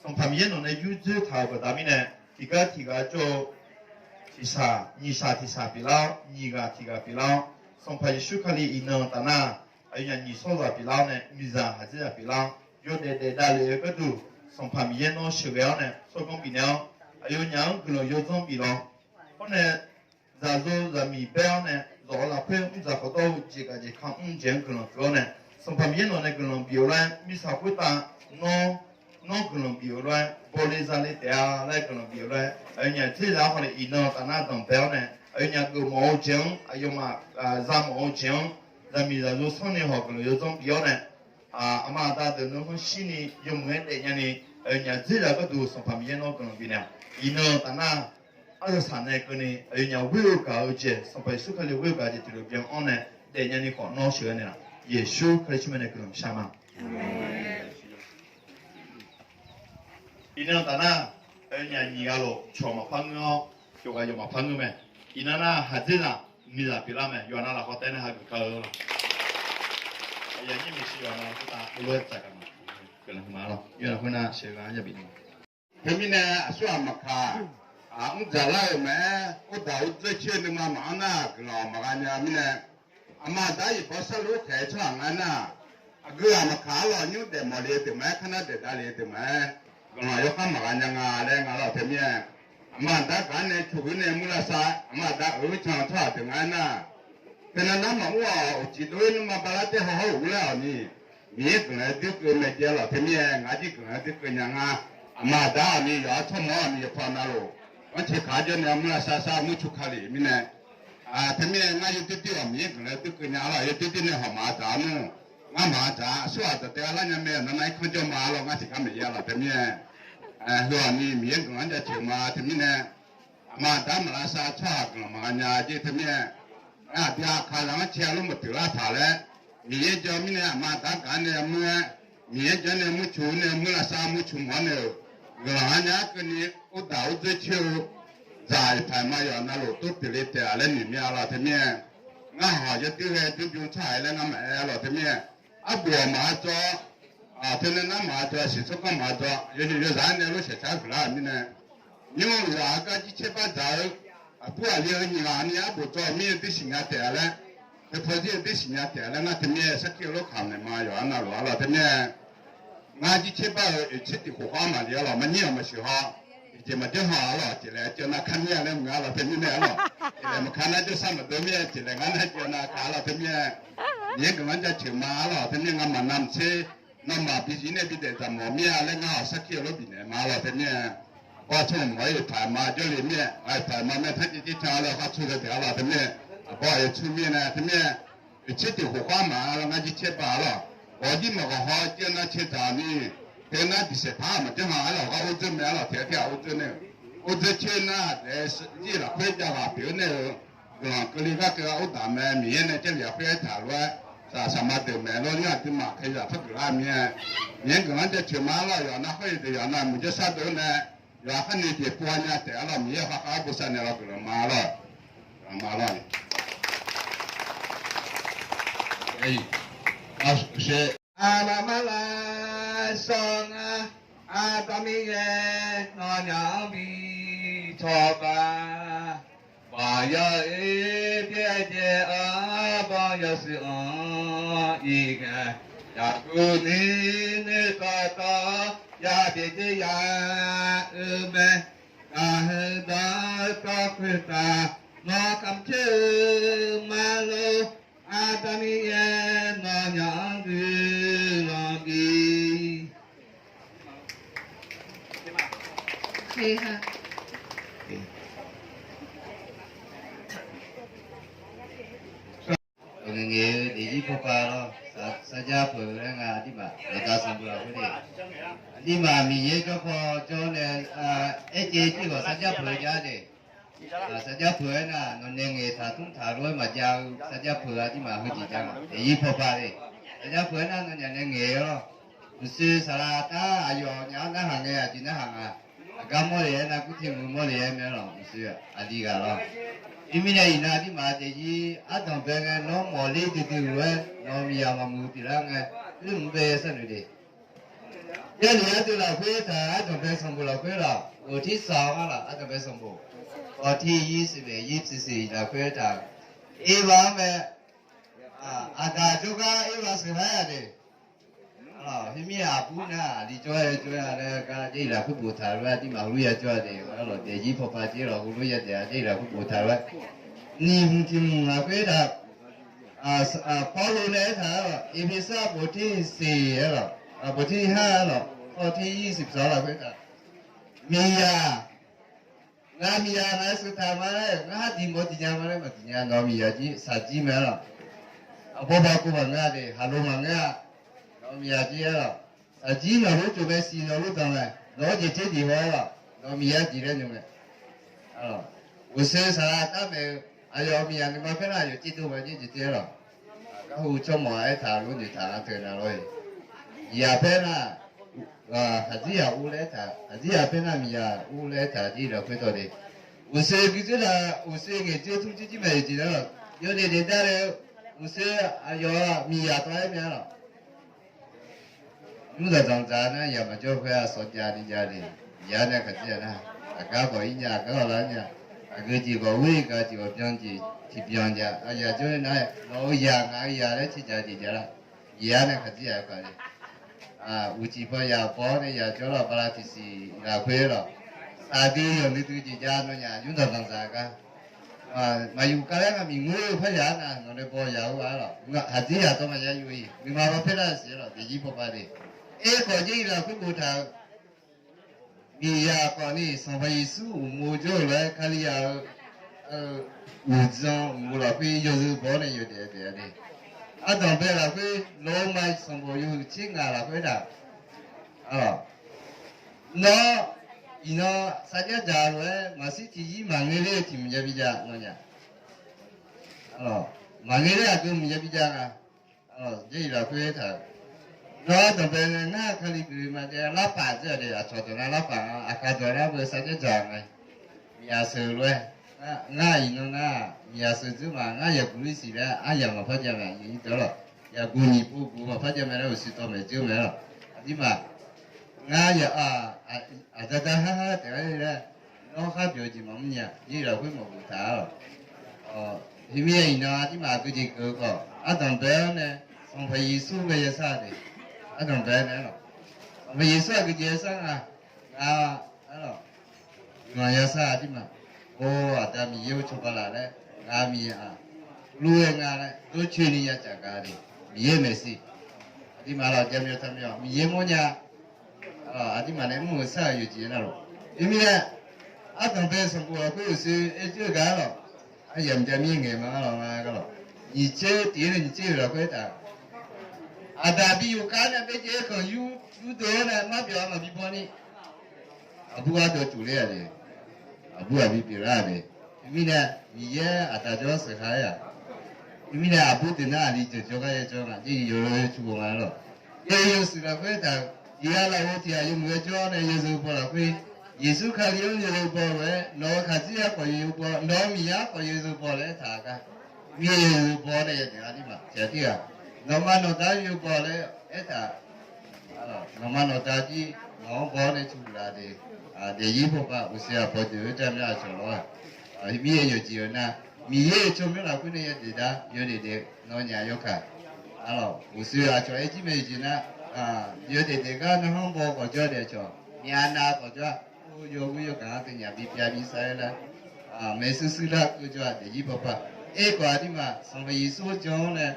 Sanqpaq Miqyaer nawq nae yurdzoer taq-euq baqda mirnae, tiqgar tiqghaq jawr-eu tiqshaq nyiq shaq tiqshaq pyeuflar-awr, nyiq ghaq tiqghaq pyeuflar-awr, Sanqpaq Yeqsur Kali iqnan taf nar, aqyawfnyaf nyiq shawrzaq pyeuflar-awr nae, miqzaq khaqdzerzaq pyeuflar-awr, yawdaef daef davlef-eu gharduq, Sanqpaq Miqyaer nawr sheuqghae-awr nae tsawrganr bifnaeq-awr, aqyawfnyaf-anr guiqlanq yawdzanr bif lawr. Hawr nae zaqzo zaqmiq baer-awr nae, zawq-eu lafkhoer mrdzaq khawf dawr-eu jeqgaq jeq kamr jeq-anr guiqlanq keuv-awr nae, Sanqpaq Miqyaer nawq nae guiqlanq bif-eu lof-aer, mirtsaq khoertav nawr nawr guiqlanq bif-eu lof-aer, bawle zale taef-a laer guiqlanq bif-eu lof-aer, aqyawfnyaf dzerzaq-anr hawle iqnan taf nar danqbae-awr nae, aqyawfnyaf geufmawf-eu jeq-anr, aqyawfmaf zamawf-eu jeq-anr, zaqmiq zaqzo sanrni hawq guiqlanq yawdzanr bif-awr nae, aqma aqda deuq nan hanrshir ni yawmuiq-aer daefnya ni, aqyawfnyaf dzerzaq gharduq Sanqpaq Miqyaer nawr guiqlanq bifnaeq-awq. Iqnan taf nar, aryawsaq nae keuvni aqyawfnyaf ghoer-eu gaq-eu jeq, Sanqpaq Yeqsur Kali ghoer-eu gaq jeq tiqlof byan-anr nae daefnya ni khawf nawr sheuqghae naeqlaf. Yeqsur Kali tsawrmyanr nae guiqlanq shar ma. Iqnan taf nar, aqyawfnyaf nyiq ghaq lof cawq maqpar ngeur-awr, yawqghaq yawq maqpar ngeur mae. Iqnan nar, khaqdzerzaq miqzaq pyeuflar mae. Yawqha nav lafkhoer taef-aer nar hageuf kar-eu lawq. Aqyawfnyaf maeqshi yawqha nav lafkhoer taef-aer lof-aer tsaf gaq ma. Guiqlanq huiqma lawq. Yawqha nav khoer nar sheuqghae-anr yabi ma. Teumirnae aqsurghaq maqkaq, mrdzaq lar-euq maqaer, urdaq urdzer coer-eu nuima maqanr nar, guiqlanq maqgha nya mirnae, aqma aqda-anr iqbax sharluf-aer taef-aer tsawrhaq nga aernar, aqgeu ghaq maqkaq arlawq nymr daef mawf le-eu deuq maqaer, kar nar daef dav le-eu deuq maqaer, guiqlanq yawkhar maqgha nya nga laer nga lawq. Teumirnae, aqma aqda gaq-anr nae coq-eu nae mur lavsav, aqma aqda-euq can-eu tsawrhaq deuq nga aernar, teunav nar maqmr-awq. Uqcif dov-ir nuima bala taer haw hawr-euq urlar-awq ni, Miqyaer guiqlanq-aer duirkeuv mae jaev lawq. Teumirnae ngaq-anr jir guiqlanq-aer duirkeuv nya nga. Aqma aqda-awq ni yawqha tsawrmawr-awq ni yawpaw navluf Ghanrcae kaq-anr jawr nae murlar sar sar murcu ka lef mirnae, teumirnae ngar yawdoer doer-awq Miqyaer guiqlanq-aer doer keuv nya-a lawq. Yawdoer doer nae hawq maqdzaq-a nmr, ngar maqdzaq-a. Aqsurghaq dawqtaev-a lar nya mae, nawr nar irkanr jawr ma-a lawq. Ngar tiqgar maeq ya lawq. Teumirnae, heu-awq ni Miqyaer guiqlanq-anr jaceuq ma. Teumirnae, aqma aqda maqlavsav tsawrhaq guiqlanq maqnga nya jeq teumirnae, ngar aqdui aqkaq zaq-anr cae-a lor maqteuq lar taq laer, Miqyaer jan mirnae aqma aqda gaq-anr nae mur-aer, Miqyaer jan nae murcu nae murlar sar murcu mawr-awr nae-euq guiqlanq-anr nya-ar keuvni, urdaq urdzeur coer-eu dzaq iqpaq ma yawf navluf tov pyeufle taef-a laer noeq mir-a lawq. Teumirnae, ngar hawq yawdoer ghae doer bym tsawrhaq-aer laer ngar maqaer-a lawq. Teumirnae, arbof-awq maqha dzaw, teunae nar maqha dzaw, siqtsawrganr maqha dzaw, yawzaq-aer nae lof shaqcar-aer guiqlar-euq mirnae, nymr-eu ghaq-eu gar jircaer bar dzaq-eu, aqbur aqli-eu nyiq ghaq ni arbof dzaw-eu mir-eu duir siqnya taef-a laer, teupaw zir-eu duir siqnya taef-a laer ngar teumirnae sarkir-eu lof kamq naeq ma yawf-anr navluf-a lawq. Teumirnae, ngar jircaer bar-eu oeqtser tiq khof khar maqli-a lawq. Maqnyir-awq maqsheuq haw, tiqjeq maqjanr haw-a lawq. Tiqlaeq-aer jawr nar kar mir-a laer mq-a lawq. Teumirnae-a lawq, tiqlaeq maqkar nar jawrsar maqdov mir-a. Tiqlaeq ngar nar jawr nar ka-a lawq. Teumirnae, Miqyaer guiqlanq-anr jaceuq ma-a lawq. Teumirnae ngamaf navmaqtser nawmaf biziq nae bidaef dzaq mawf mir-a laer ngar hawq sarkir-eu lof bifnaeq ma-a lawq. Teumirnae, aqbawr tsawrhaq mawf-aer iqpaq ma jawrle mir-a, iqpaq ma mae tanrjeq jircan-a laer khartsur daedaeq-a lawq. Teumirnae, aqbawr aqyawf tsur mirnae teumirnae, oeqtser tiq khof khar maqha lawr ngar jircaer bar-a lawq. Ghawq jir maqghawq haw jir-eu nar cae dzaq ni, teu nar diqsaeq par maqjanr ha-a lawq. Ghaq urdzeur mae-a lawq. Tiq ghaq tiq ghaq urdzeur nae-euq urdzeur coer nar daef-eu jir lafkhoer jav ghaq pyeuf-eu nae-euq guiqlanq keuvle gar keuv-a urdaq mae. Miqyaer nae Jarlif lafkhoer aertaq lof-aer saqsaq ma deuq maeq lawr nymr aqduimaf kalizaq par geuflar mir-a. Miqyaer guiqlanq-anr jaceuq ma-a lawq. Yawqha nar khoer-eu deuq yawqha nar muiq jawrsar deuq-anr nae yawqha khar noeqjeq pov-a nya taef-a lawq. Miqyaer khaqkhav-aer bosav naeq lawq. Guiqlanq ma-a lawq. Guiqlanq ma lawq. Aqma marlar shawr ngar, Aqda Miqyaer nawnyaf-anr bi cawba. Baqya-euq byaerdzae arbawr yawshuif-anr iqghae, yaqguv ni nuikhanr tawr yapyaeq dzer ya-eu mae. Gaq-eu dawqtawvluf khoertav nawr kamq caer-eu ma lor. Aqda Miqyaer nawnyaf-anr guiqlanq bi Ngaeq ngaeq-eu daefzir pawpav lawr, sarjax peuq-eu laer nga aqdirmaf yawqda sanqbof lafkhoer de. Aqdirmaf Miqyaer jawrpaw jawr nae, aerjaev jir ghawq sarjax peuq-eu jav de. Sarjax peuq-aer nar, nawqnaeq ngaeq taq tmr taq lof-aer maqjav-eu sarjax peuq aqdirmaf heujeq jav nga. Daefzir pawpav de. Sarjax peuq-aer nar nawnyaf nae ngaeq-awr, uqshoe saqlaq tar aqyawf nyaf-anr narhaq ngae aqjeq narhaq nga. Aqgar mawrle-aer nar gurte mq mawrle-aer mae lawq. Uqshoe aqli ghaq lawr. Teumirnae iqnan aqdirmaf daefzir ardanqbae ngae nawr mawfler duidui-eu lof-aer nawq-eu miqyaq maqmuiq-eu pyeuflar ngae, oermr bae sharnoeq de. Jarlif ardeuv lafkhoer taq ardanqbae sanqbof lafkhoer lawq, ghoftir saq-awr ngar lawq ardanqbae sanqbof. Ghawqtir yir siqmaeq yir siqsiq lafkhoer taq, Erva-anr mae. Aqda jawrgar Erva sheuqhae-a de. Arlawq, hermir aqbur nar aqli jawr-aer jawr-a laer gar Jarlif lafkhoer boftaq lof-aer aqdirmaf heulof ya jawr-a de. Arlawq, daefzir pawpav jir lawq heulof ya daef-a Jarlif lafkhoer boftaq lof-aer. Nyiq hmq tiq hmq lafkhoer taq, Pawrluv nae aertaq-aer lawq, Erpersu bof tir siq-aer lawq, bof tir har-aer lawq, khawf tir yir siq psaq lafkhoer taq, miqyaq, ngaq miqyaq ngaq-aer sheuqtaq ma laer, ngar har diq mawf diq nya ma laer maqdiq nya. Nawq-eu miqyaq jir shaqjir mae-aer lawq. Aqbawr ba kov maqngeur-a de, haqlo maqngeur-a. Nawq-eu miqyaq jir-aer lawq, shaqjir nawq-eu lor tsof mae siq nawq-eu lor danq mae. Nawq-anr jeq tser diq haw-aer lawq, nawq-eu miqyaq diq laer nymr mae. Uqshoe saqlaq tar maeq-eu aqyawf-eu miqyaq nuima paer nar aqyawf tser dov ma jir jeq tser-aer lawq. Garhu tsawrmawf aertaq lof noeqtaq-a teu na lor-e. Miqyaq paer nar, khaqdzerzaq ur laer aertaq, khaqdzerzaq paer nar miqyaq ur laer aertaq jir lafkhoer dawq de. Uqshoe guiqdzoer taq, uqshoe ngaeqdzoer tmr jir jir maeq-eu jeq nar, yawdaef daef dar le-eu, uqshoe aqyawf miqyaq tawv-aer mya lawq. Nymr danqdanq dzaq nar yaq maqjawr khoer-aq sawv jav ni jav le. Yaq nae khaqdzerzaq nar, aqgar bawq ir nya, aqgar hawlar nya, aqgeu jeq bawq ghoer gaq jeq bawq byan jeq tiqbyan jav. Aqyaq jawr nar, nawq-eu yaq ngaq-eu yaq laer tiqjav jeq jav lar. Yaq nae khaqdzerzaq-aer paq le. Uqcif paw yaq baw-awr nae yaq jawr lawq, bala tiqsiq lafkhoer lawq. Saqdui yawq nuidui jeq jav nawnyaf nymr danqdanq dzaq gar. Maqyuf kar laer ngaq miq ngoer-eu par yaq-anr nar, nawq nae baw yaq-eu-a lawq. Khaqdzerzaq dawq maqya yuf-iq nuima baw paer nar siq-aer lawq, daefzir pawpav de. Aerkhawf Jarlif lafkhoer boftaq-eu Miqyaer khawf ni Sanqpaq Yeqsur uqmov jawr-eu lof-aer Kalizaq-eu uqdzan uqmov lafkhoer yawzeu baw-awr nae yawdaef daef-a de. Ardanqbae lafkhoer lawr ma sanqbof yawhuiq tser ngaq lafkhoer taq, nawr iqnan sarjax dzaq lof-aer maqshir tiqyir maqngeur ler-eu tiq mqjav bijav nawnyaf. Maqngeur ler aqgeu mqjav bijav nga. Jarlif lafkhoer taq, nawr ardanqbae nae ngar Kali geuf ma jav larpaf dzer-a de, aqcawq dawq nar larpaf nga, aqkaq dawq nar beu sarjax dzaq nga. Miqyaq sheuq lof-aer, ngar iqnan nar miqyaq sheuq dzeur ma, ngar yaqguq lir siq laer aryamq maqpar jav mae, yaqguq nyiq pov guq maqpar jav mae laer uqshoe tawv maeq dzeur mae lawq. Aqdirmaf, ngar yaq, aqda dar har har taef-aer laer, nawr khar byawq-eu jeq maqmr nya, Jarlif lafkhoer maqguq taq-a lawq. Teumirnae iqnan aqdirmaf aqgeujeq geuf-eu khawf, ardanqbae-awr nae Sanqpaq Yeqsur bae yasar de. Ardanqbae nae lawq, Sanqpaq Yeqsur aqgeujeq yasar nga. Ngar, arlawq, guiqlanq yasar aqdirmaf, or, Aqda Miqyaer-or, cawba laf laer, ngaq miq-aq, lur-aer nga laer dawrcoeni ya caf gaq de. Miqyaer maeqshi, aqdirmaf lawq, jaqmyawf taqmyawf Miqyaer mawrnya. Aqdirmaf nae mr-euq sar-euq yawqjeq nar lawq. Teumirnae, ardanqbae sanqbof lafkhoer uqshoe aer dzeur-eu gaq-ar lawq. Aryamq jav mir ngaeq ma-ar lawq nga gar lawq. Nyiq tser tiq-ir nae nyiq tser-euq lafkhoer taq, Aqdaq bi yufkar nae baejaev-aer khanq yurdeuv-awr nae marbyawf-a maqbi baw ni, aqbur ardawv tsuf ler-a de. Aqbur aqbi pyeuflar-a de. Teumirnae, Miqyaer Aqda jawr-anr sheuq ha-aer-aq, teumirnae aqbur deuq nar aqli jeuq jawrgar ya jawr nga, Jarlif yawlof-aer cu baw nga-ar lawq. Jarlif yawshuif lafkhoer taq, tiq ghaq lafov tiq ghaq yawmuiq-aer jawr nae yawzeu baw lafkhoer, Yeqsur Kali-anr yawzeu baw lof-aer nawq-euq khaqdzerzaq khawf yawzeu baw, nawq-euq miqyar khawf yawzeu baw laer aertaq gar, mir yawzeu baw-awr nae yadaef-a aqdirmaf tiq ghaq tirghaq, nawqma nawqda-anr yawzeu baw laer aertaq, nawqma nawqda jir nawq-anr baw-awr nae cu laf de. Daefzir pawpav uqshoe aqpaw deuq-eu jarmyanr aqcawq lawr-aq, mir-aer yawqjeq-eu nar, Miqyaer-euq tsawrmyanr lafkhoer nae yadaef dar yawdaef daef nawnyaf yawkaq. Arlawq, uqshoe aqcawq aer jir mae jeq nar, yawdaef daef gar narhaq baw khawf jawr daef cawq, myavnav khawf jawr-a, yawghoer yawgaq-anr teunyaf bipyav bi sar-aer lar, maeqshuir shuir lar keuv jawr-a daefzir pawpav. Aerkhawf aqdirmaf Sanqpaq Yeqsur jan-anr nae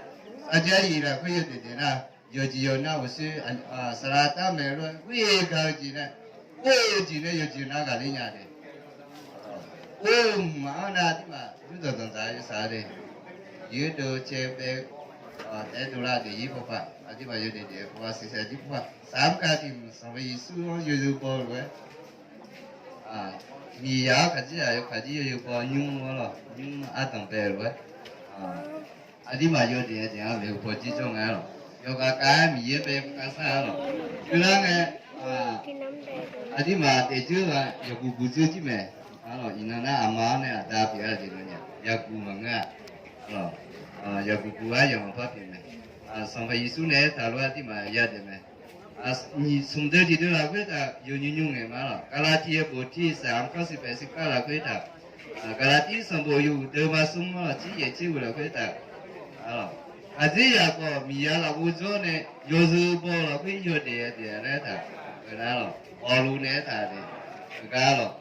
sarjax yif lafkhoer yawdaef daef nar, yawqjeq yawq nar uqshoe saqlaq tar maeq lof-aer ghoer-eu gaq-eu jeq nae, ghoer-eu jeq nae yawqjeq nar ghaqler nya de. Or, mqmaq-anr nar aqdirmaf yurdanq danqdzaq-eu saq-a de. Yurdov caevbae taef-aer dovlar daefzir pawpav aqdirmaf yawdaef daef-eu pawpav siqsaeq jir pawpav saq-anr kav tiq mq Sanqpaq Yeqsur-anr yawzeu baw lof-aer, miqyaq-anr khaqdzerzaq yawkaq jir yawzeu baw nymr-ar lawq, nymr ardanqbae lof-aer aqdirmaf yawdaef daef-a maeqhu paw jir jawr nga-ar lawq. Yawqghaq khav-aer Miqyaer bae kavsar-ar lawq. Khoerlar ngae, aqdirmaf daefdzeur-aq yawqguq guq dzeur jir mae. Arlawq, iqnan nar aqma-anr nae aqda pyeuf-a jeq nawnyaf yaqguq maqngeur-a. Yaqguq guq-ar yamq maqpar pyeuf mae. Sanqpaq Yeqsur nae aertaq lof-aer aqdirmaf yadaef mae. Nyiq smq deuq tiq deuq lafkhoer taq yawqnymr nymr ngaeq ma lawq. Gaqlaqtiq yabof tiq saq-anr kawr siq paef siq kar lafkhoer taq, Gaqlaqtiq sanqbof yawhuiq deuq ma smr-anr lafjir yaef tser ghoeq lafkhoer taq, khaqdzerzaq khawf miqyaq lafghovjawr nae yawzeu baw lafkhoer yawdaef daef laer taq, nar lawq, awqluf nae aertaq-a de. Gar lawq,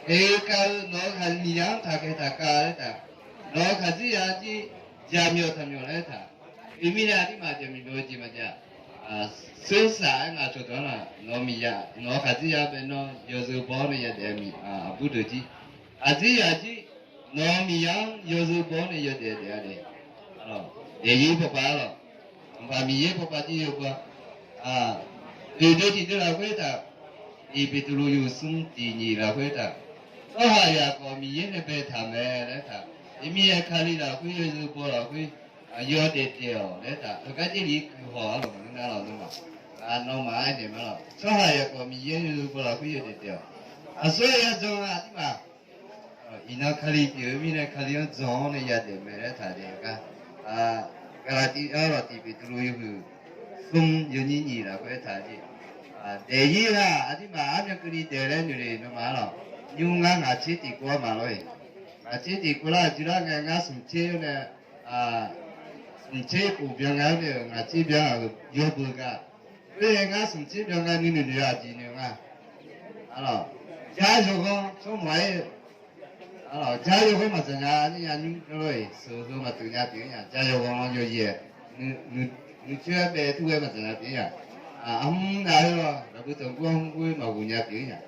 heugar-eu nawq-eu khaq miqyaq-anr taqkhaeq taqkav laer taq, nawq-eu khaqdzerzaq jir jaqmyawf taqmyawf laer taq. Khoermirnae aqdirmaf jaqmyawf dov-eu jeq maqjav. Seursaq-aer ngaq cawqdawq-anr laf, nawq-eu miqyaq nawq-eu khaqdzerzaq bae nawr yawzeu baw-awr nae yadaef-eu miq aqbur deuq jir, khaqdzerzaq jir nawq-eu miqyaq-anr yawzeu baw-awr nae yawdaef daef-a de. Daefzir pawpav-ar lawq. Sanqpaq Miqyaer pawpav jir yawbaw. Oeq deuq tiq deuq lafkhoer taq, Iq Beqtuvluv yawhuiq smr tiq nyiq lafkhoer taq, tsawrhaqzaq khawf Miqyaer nae baetaq mae laer taq, iqmir-aer Kali lafkhoer yawzeu baw lafkhoer yawdaef daef-awq laer taq, heugar Jarlif guiq haw-ar lawq, maqngeur nar lawq, nawmaf, nawmaf-aer daef ma lawq. Tsawrhaqzaq khawf Miqyaer yawzeu baw lafkhoer yawdaef daef-awq. Aqsur-aer ya jan-a aqdirmaf, iqnan Kali pyeuf-eu mirnae Kali-anr jan-awr nae yadaef mae laer taq daef-eu gar, Gaqlaqtiv-anr lawq, Tiq Beqtuvluv yawhuiq smr yawnyir nyiq lafkhoer taq jeq, daefzir ghaq aqdirmaf armyan keuvni daef laer noeq le nawmaf-ar lawq. Nymr ngar ngaq tser tiq kov-ar ma lawr-iq. Ngaq tser tiq kov lar-euq jir lar ngae ngar smq tser-awr nae, smq tser khof byan nga-ar nae-euq ngaq tser byan-euq yawbeuq gaq. Khoer-aer ngar smq tser byan nga nuinoeq noeq-a aqjeq noeq nga. Jar yawghanr tsawrmawq-aer, jar yawghanr maqdzaq nya-ar nya nymr lawr-iq, sheuq heu maqteuq nya pyeuf-ir nya, jar yawghanr-anr yawyaeq, nuicoer-aer bae tur ghae maqdzaq nya pyeuf-ir nya. Armr nav-aer lawr, lafbui tanqgur-anr hmr gur-aer maqghof nya pyeuf-ir nya.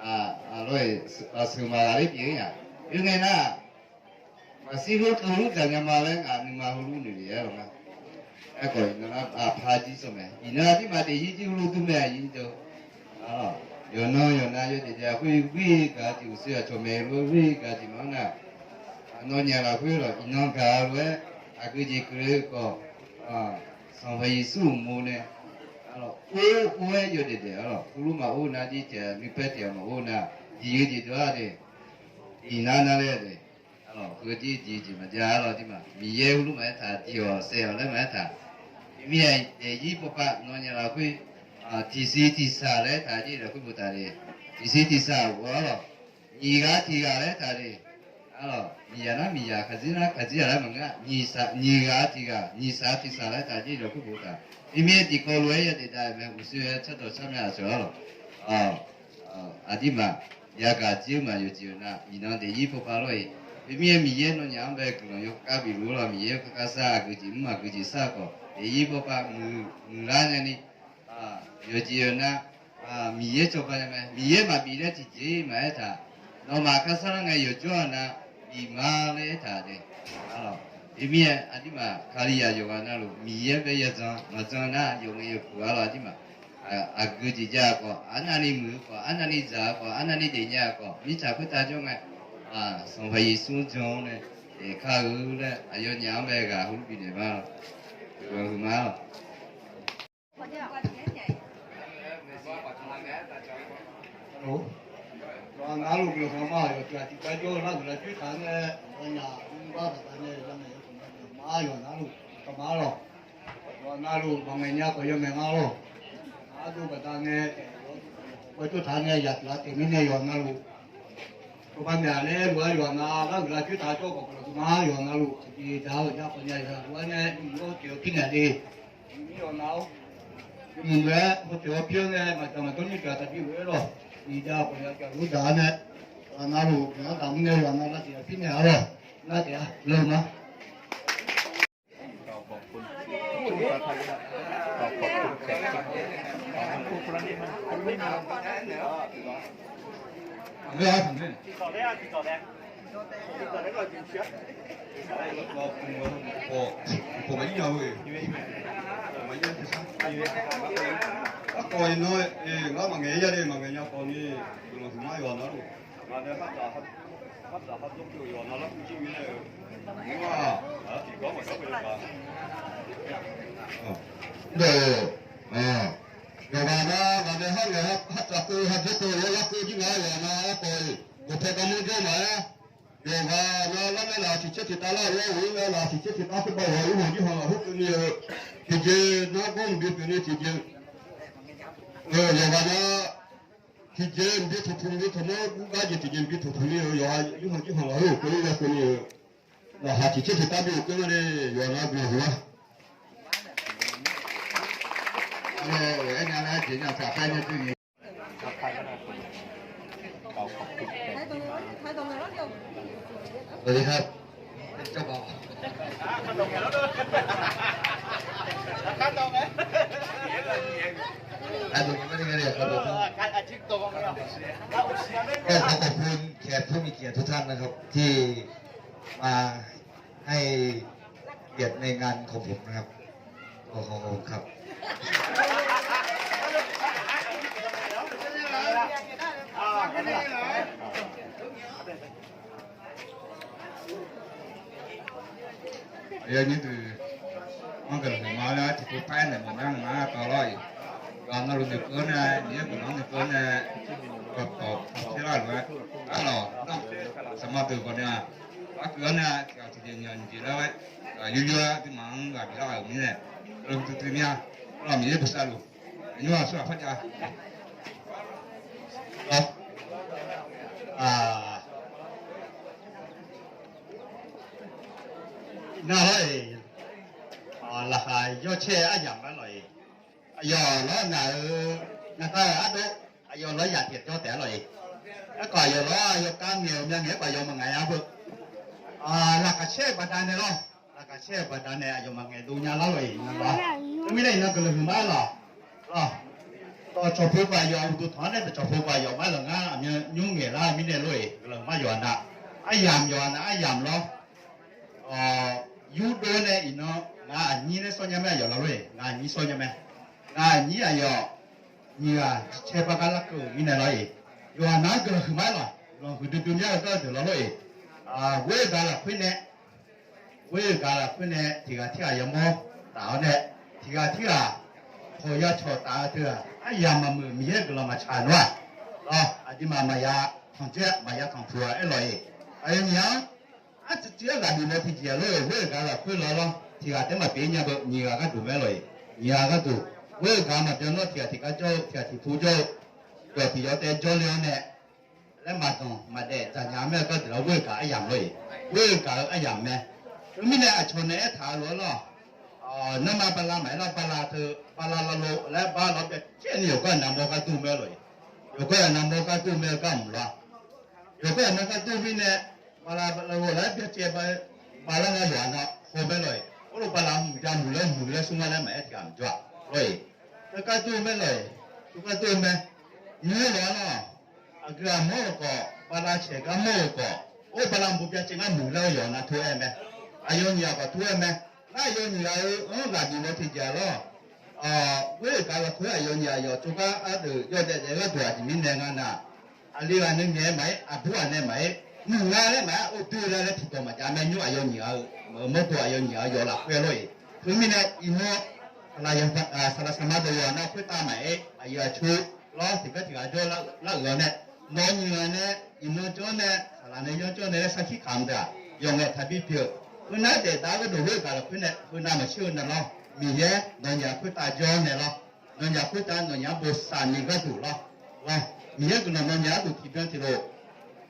Aqlawr-iq, aqseuq maqghaq ler pyeuf-ir-aq. Oe ngae nar, maqshir lor keuv lor dzaq nya ma laer ngaq nuima heulof noeq lef-aer lawq nga. Aerkhawf iqnan nar aqpar jir sawq mae. Iqnan aqdirmaf daefzir jir heulof dur mae aqyuif deuq. Yawqnan yawqnan yawdaef daef lafkhoer ghoer gaq jeq uqshoe aqcawq maeq lof-aer ghoer gaq jeq ma-anr nar, nawnyaf lafkhoer lawq iqnan gaq lof-aer aqgeu jeq keuvle-eu khawf, Sanqpaq Yeqsur uqmov nae or or-aer yawdaef daef-a lawq. Heulof maqor nar jir taef nuipaer taef-a maqor nar, diq-eu jeq deuq-a de. Iqnan nar laer de. Arlawq, heu jir diq jeq maqjav-a lawq, aqdirmaf Miqyaer heulof maqaer taq, diq-awq saef-awq laer maqaer taq. Mirnae daefzir pawpav nawnyaf lafkhoer, tiqsiq tiqsaq laer taq jir lafkhoer boftaq de. Tiqsiq tiqsaq ghawq-ar lawq, nyiq ghaq tiq ghaq laer taq de. Arlawq, miqyaq nar miqyaq, khaqzir nar khaqzir-aq laer maqngeur-a. Nyiq ghaq tiq ghaq, nyiq saq tiq saq laer taq jir lafkhoer boftaq. Mirnae tiqkawv lof-aer yadaef daef mae, uqshoe-aer cardawq car mae aqcawq-ar lawq. Aqdirmaf yagaq jir-eu maq yawqjeq-eu nar, iqnan daefzir pawpav lawr-iq. Khoermirnae Miqyaer nawnyaf-anr bae guiqlanq yawkhav bif luf-ur lawq. Miqyaer kakhav sar, aqgeu jeq mr maqgeu jeq sar khawf, daefzir pawpav muiqlar nyani, yawqjeq-eu nar, Miqyaer cawba nya mae. Miqyaer maqbif laer tiqjeq maqaer taq. Nawmaf kakhav sar lar ngae yawqjawr-aq nar, bif ma laer aer taq de. Khoermirnae aqdirmaf Kalizaq yawqghaq navluf Miqyaer bae yadzan maqdzan nar, yawf ngae yawpuq-a lawq aqdirmaf. Aqgeu jeq jav-eu khawf, arnavni muiq-eu khawf, arnavni dzaq-eu khawf, arnavni daefnya-eu khawf, mirtsaq khoertav jawr ngae, Sanqpaq Yeqsur-anr jan-awr nae daefkar-eu laer aqyawfnyaf-anr bae ghaq heulof bifnaeq ma lawq. Guiqlanq huiqma lawq. Yawqha navluf guiqlanq huiqma, yawqjeq aqtiq gar jawr-eu nar guiqlanq coer taq-anr nae, yawqha nyaf ymr bar baqdanae yawmaeq yawtaq ma, yawqha navluf taq ma lawq. Yawqha navluf maqngaeq nya khawf yawmaeq nga lawq. Ardov baqdanae, yawqha jawr taq-anr nae yaq tiqghaq taef mirnae yawqha navluf cawba naeq-a laer lof-aer yawqha nav lar guiqlanq coer taq jawr khawf guiqlanq huiqma, yawqha navluf aqjeq ja-eu ja khawf nya yawqha lof-aer nae nymq-mr-awr pyeuf-eu pirnaeq le. Nymq-mr yawqha nav-awr, yawmuiq muiq-aer hawpyeuf-awr pir-awr nae maqdzaq maqdawr nyir pyeuf-a taqbi lof-aer lawq. Iqja khawf nya pyeuf lor dzaq-a nae, yawqha navluf guiqlanq daq mr nae yawqha nav lar tiqghaq pirnaeq-a lawq. Nar taef-a leu ma. Arkhawf iqnan ngar maqngaeq-aer ya de, maqngaeq nya khawf ni guiqlanq huiqma yawqha navluf. Yawqghaq nar ngaq nae har ngaeq har tsaf keuv har dzer keuv-awr lar keuv jir nga yawqha nav aerkhawf-iq, dawqpae garmanr jawr maqaer, yawqghaq nav lar nae laf tiq caer tiq tav lar-euq lar-awr, laf tiq caer tiq tav khoerbaw-awr, irhaq jirhaq lafkhoer keuvni-eu tiqjeq nar gawr mqbi pyeufni tiqjeq, yawqghaq nav tiqjeq mqbi taqtaq mqbi taqmawr gurgar jeq tiqjeq mqbi taqtaq ni-eu yawqha irhaq jirhaq lafkhoer-euq keuvni-eu laqkhaq tiq caer tiq tav bi-euq keuv nar de, yawqha nav guiqlanq huiq-a. Aernya nar jeq nya taq paer nya dui ni.ก็ขอขอบคุณแขกผู้มีเกียรติทุกท่านนะครับ ที่มาให้เกียรติในงานของผมนะครับ ก็ขอขอบคุณครับ Aqyawf nyir deuq, mr guiqlanq huiqma laer tiqpov paer naeq mawf ma ngar tawv lawr-iq, yawqha navluf noeqkeuv-anr nae, Miqyaer guiqlanq-anr noeqkeuv-anr nae, dawqtawq tawq ter lar lof-aer, arlawq nar, saqma deuq khawf nae, arkeuv-anr nae tiqghaq tiqjeq nyanq jeq lar-aer, yoyar aqduimaf-anr ghaq biflar-euq mirnae, lmqduidui mir-a. Arlawq Miqyaer bosav luf, aqnymr-aq tsawrhaq par jav. Nar lawr-iq, laqkhaq yawcaer aryamq lar lawq-iq, aqyawf lawr ngaq-euq naqkar-eu ardov, aqyawf lawr yaq tiq jawr taef-a lawq-iq. Aerkhawf aqyawf lawr yawkar ngaeq-euq myangaeq-aer khawf aqyawf maqngaeq-a beu. Laqkhaq caer-eu baqdanae lawr, laqkhaq caer-eu baqdanae aqyawf maqngaeq dov nya lar lawq-iq. Teumirnae iqnan guiqlanq huiqma-aer lawq. Dawqcawq pov baq yawf uqduq tanq-anr nae dawqcawq pov baq yawf ma lawq, ngar aqmyan nymr ngaeq lar-eu mirnae lor-eq, guiqlanq ma yawf-a na. Aryamq yawf-a na, aryamq lawr. Yurdov nae iqnan ngaq aqnyir nae sawr nya mae, aqyawf lawr lor-eq, ngaq aqnyir sawr nya mae. Ngaq aqnyir aqyawf nyiq ghaq caer bar gar larkeuv-euq mirnae lor-eq, yawqha na-anr guiqlanq huiq ma lawq, guiqlanq huiqdui dui mya-eu gardeuq lawr lor-eq. Ghoer-eu gaq lafkhoer nae, ghoer-eu gaq lafkhoer nae tiq ghaq tirghaq yamawr taf-awr nae, tiq ghaq tirghaq hawq ya cawq taf-eu teu-aq, aryamq maqmuiq Miqyaer guiqlanq maqtsaq nmr-aq, lawr, aqduimaf maqya tanqjoer-a, maqya tanqpuq-a aerlawq-eq. Aqyawf nyiq-anr arcuiv cuiv-aer ghaq bif mawf tiqjeq-a lor-eq, ghoer-eu gaq lafkhoer lawr-awr tiq ghaq taef-aer maqpyeuf nya beu, nyiq ghaq gharduq mae lor-eq, nyiq ghaq gharduq. Ghoer-eu gaq maqbyan nawr tiq ghaq tiq gar jawr-eu, tiq ghaq tiq pu jawr-eu, yawf tiq yawf taef jawrle-awr nae laer maqdanq maqdaef dzaqnya-a mae-eu gardeuq lawr, ghoer-eu gaq aryamq lor-eq, ghoer-eu gaq-eu aryamq mae. Teumirnae aqcawq nae aertaq-eu lof-aer lawr, nanrma bala maqaer lawr, bala teu bala lalo laer bar lawr byacaevni yawqgar-euq navmawr gar dur mae lor-eq, yawqgar-euq navmawr gar dur mae-eu gar mq lawr. Yawqgar-euq navmawr gar dur mirnae bala lalo laer byacaev bala nga yawqha na haw mae lor-eq, arlof bala mq ja muiq laer muiq laer smr nga laer maqaer tiq ghaq mq jawr-a lor-eq. Teugar dur mae lor-eq, teugar dur mae. Nymr lawr-a lawr, aqgeu aqmawr-euq khawf bala caeq gar mawr-euq khawf, or bala mq byacaev ngar muiq laer-eu yawqha na tov-aer mae. Aqyawf nyiq ghaq khawf tov-aer mae. Ngar aqyawf nyiq ghaq-eu-anr ghaq bif mawf tiqjeq-a lawr. Ghoer-eu gaq lafkhoer aqyawf nyiq ghaq yawf tsovgar ardeuq yawdaef daef gharduq aqjeq mirnae nga na. Aqli ghaq nae ngaeq-aer maqaer, aqbur ghaq nae maqaer, muiq nga laer maqaer, or doer laer laer tiqdawq maqjav mae. Nymr aqyawf nyiq ghaq-eu maqmawr dov aqyawf nyiq ghaq-eu yawf lafkhoer lor-eq. Teumirnae iqnan saqlaq saqma dawq yawqha na khoertav maqaer, aqyuif aqtsu lawr tiqgar tiq ghaq jawr lar-euq-awr nae, nawq nyiq ghaq nae iqnan jawr nae saqlaq nae yawjawr nae laer sarkir kamq deuq-aq, yawf ngaeq taqbi pyeuf-eu. Heunar daef dav-aer gharduq ghoer-eu gaq lafkhoer nae heunav maqshir-eu na lawr. Miqyaer nawnyaf khoertav jawr nae lawr. Nawnyaf khoertav nawnyaf-anr bosav ni gharduq lawr. Lawr, Miqyaer guiqlanq nawnyaf gharduq tiqbyan tiqlof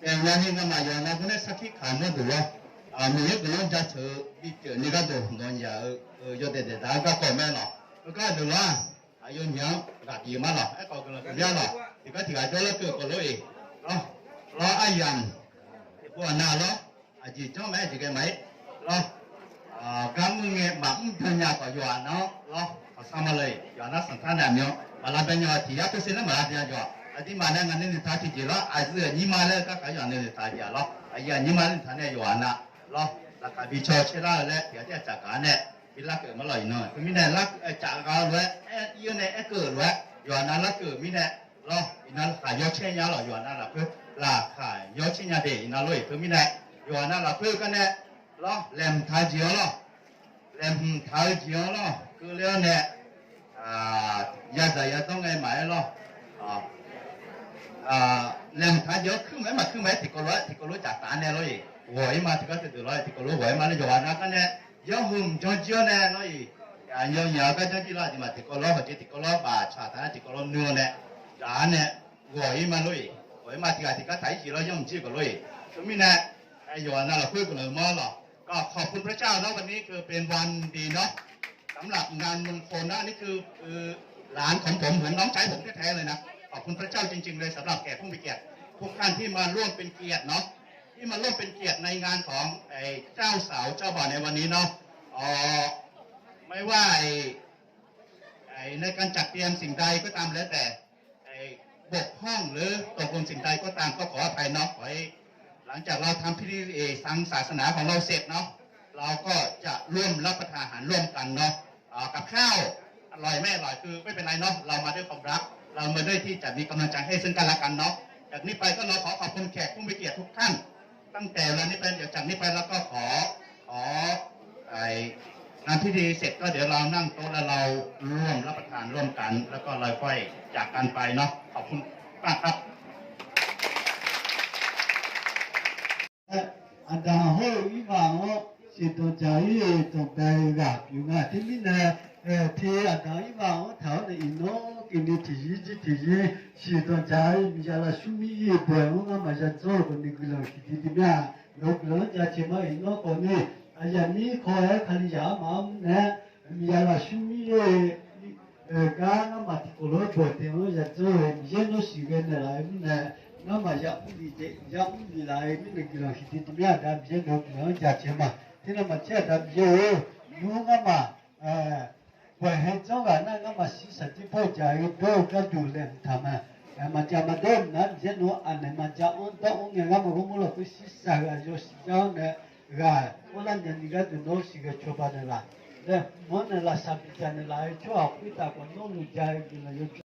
daefnya ni ngamaf yawqha na khoer nae sarkir kamq gharduq lawr. Miqyaer guiqlanq-anr jaceuq-eu bipyeuf ni gharduq nawnyaf-euq yawdaef daef dav-aer garkawv mae lawq. Heugar deuq lawr-aq, aqyawf nyiq-anr ghaq bif-eu ma lawq. Aerkhawf guiqlanq huiqmya lawq. Tiqgar tiq ghaq jawr laer keuv khawf lor-eq. Lawr, lawr aryamq tiqpov aqnav lawr. Aqjeq janr maqaer, aqjeq ghae maqaer lawr. Gar mr ngae maqmr byan nya khawf yawqha nar lawr, khawf sar ma lor-eq. Yawqha nar sanqpaq nae aqmyan maqlav byan nya-a, tiq yar tov se laer maqlav byan jawr-aq. Aqduimaf nae ngaq nae noeqtaq tiqjeq lawr, aqyuif aqnyir ma laer garkaq yawqha nae noeqtaq jeq-a lawr. Aqyuif aqnyir ma laer noeqtaq nae yawqha nar lawr, laqkhaq bi caw caer lar-eu laer tiq ghaq tir ghaq tsaf gaq-a nae bi larkeuv ma lawq. Iqnan teumirnae tsaf gaq-eu lof-aer, aer ir-awr nae aerkeuv-euq lof-aer yawqha nar larkeuv-euq mirnae lawr, iqnan laqkhaq yawcaer nya lawq. Yawqha nar lafkhoer laqkhaq yawcaer nya de iqnan lor-eq. Teumirnae yawqha nar lafkhoer-eu gar nae lawr, laeqhmq taq-eu jeq-anr lawr, laeqhmq taq-eu jeq-anr lawr keuvle-awr nae, yadzaq yadawr ngae maqaer lawr. Laeqhmq taq-eu jeq-anr kuir maqaer maqkuir maqaer tiqkawv lof-aer tiqkawv lof-aer caf taf nae lor-eq. Ghawq-ir ma tiqgar teudeuq lawr-eq, tiqkawv lof ghawq-ir ma laer yawqha nar gar nae yanr heu mq janr jir-awr nae lawr-eq. Aqyawf nyiq-a gar janr jir lawr, aqduimaf tiqkawv lof-aer khawf jeq tiqkawv lof-aer baq tsaq taq-aer tiqkawv lof nuir-awr nae daq-ar nae ghawq-ir ma lor-eq. Ghawq-ir ma tiq ghaq tiqgar taq-ir jeq lawr yanr mq jir khawf lor-eq. Teumirnae yawqha nar lafkhoer guiqlanq mawr lawq. ก็ขอบคุณพระเจ้านะ วันนี้คือเป็นวันดีเนาะ สำหรับงานมงคลนะ นี่คือ คือหลานของผม เหมือนน้องชายผมแท้ๆเลยนะ ขอบคุณพระเจ้าจริงๆเลย สำหรับแขกผู้มีเกียรติทุกท่านที่มาร่วมเป็นเกียรติเนาะ ที่มาร่วมเป็นเกียรติในงานของไอ้เจ้าสาวเจ้าบ่าวในวันนี้เนาะ ไม่ว่าไอ้ ในการจัดเตรียมสิ่งใดก็ตามแล้วแต่ บกพร่องหรือตกหล่นสิ่งใดก็ตามก็ขออภัยเนาะ ขอให้ หลังจากเราทำพิธีทางศาสนาของเราเสร็จเนาะ เราก็จะร่วมรับประทานอาหารร่วมกันเนาะ กับข้าวอร่อยไม่อร่อยคือไม่เป็นไรเนาะ เรามาด้วยความรัก เรามาด้วยที่จะมีกำลังใจให้ซึ่งกันและกันเนาะ จากนี้ไปก็เราขอขอบคุณแขกผู้มีเกียรติทุกท่าน ตั้งแต่เวลานี้ไป เดี๋ยวจากนี้ไปเราก็ขอ ขอ ไอ้ งานพิธีเสร็จก็เดี๋ยวเรานั่งโต๊ะแล้วเราร่วมรับประทานร่วมกัน แล้วก็เราค่อยจากกันไปเนาะ ขอบคุณมากครับ Aqdaq hawr-eu Irva-anr sheuqdanq dzaq-ir-eu danqbae-eu ghaq pyeuf nga. Teumirnae, te Aqdaq Irva-anr taq-awr nae iqnan keuvni tiqyir jir tiqyir sheuqdanq dzaq-ir miqzaq lafshur mir-ir-eu bae-anr ngar maqya dzanr-eu khawf ni guiqlanq tiqdui dui mya. Nawq-eu guiqlanq-anr jaceuq ma. Iqnan khawf ni aqyuif aqnyir kawv-aer Kalizaq armaf-anr nae miqzaq lafshur mir-ir-eu gar ngar maq tiqkawv lof-aer bawq taef-anr ya dzanr-eu Miqyaer nawr siqghae naeqlaf-eu mirnae, ngar maq ya mrlif taef ya mrlif laf-eu mirnae guiqlanq tiqdui dui mya. Aqda Miqyaer nawq-eu guiqlanq-anr jaceuq ma. Tiqnan maqtser Aqda Miqyaer-or, nymr ngar maq Baeqhae janr ghaq nar ngar maqshir shaqjir pawr-eu jaq-eu dawr-eu gharduq laeqhmq taq ma. Maqjav maqdawr-eu nar, miqyaer nawq-anr aqnaeq maqjav anr dawr-anr ngae, ngar maqghawrmawr lafkhoer shir shaq-eu aqyawf siqjar-awr nae, ghaq awrlar nyani gharduq nawr siqghae cawba naeqlaf. Laeqhmq-anr naeqlaf, shaqbif dzaq naeqlaf-eu tsawrhaq khoertav khawf nawr luf ja-eu guiqlanq yawjawr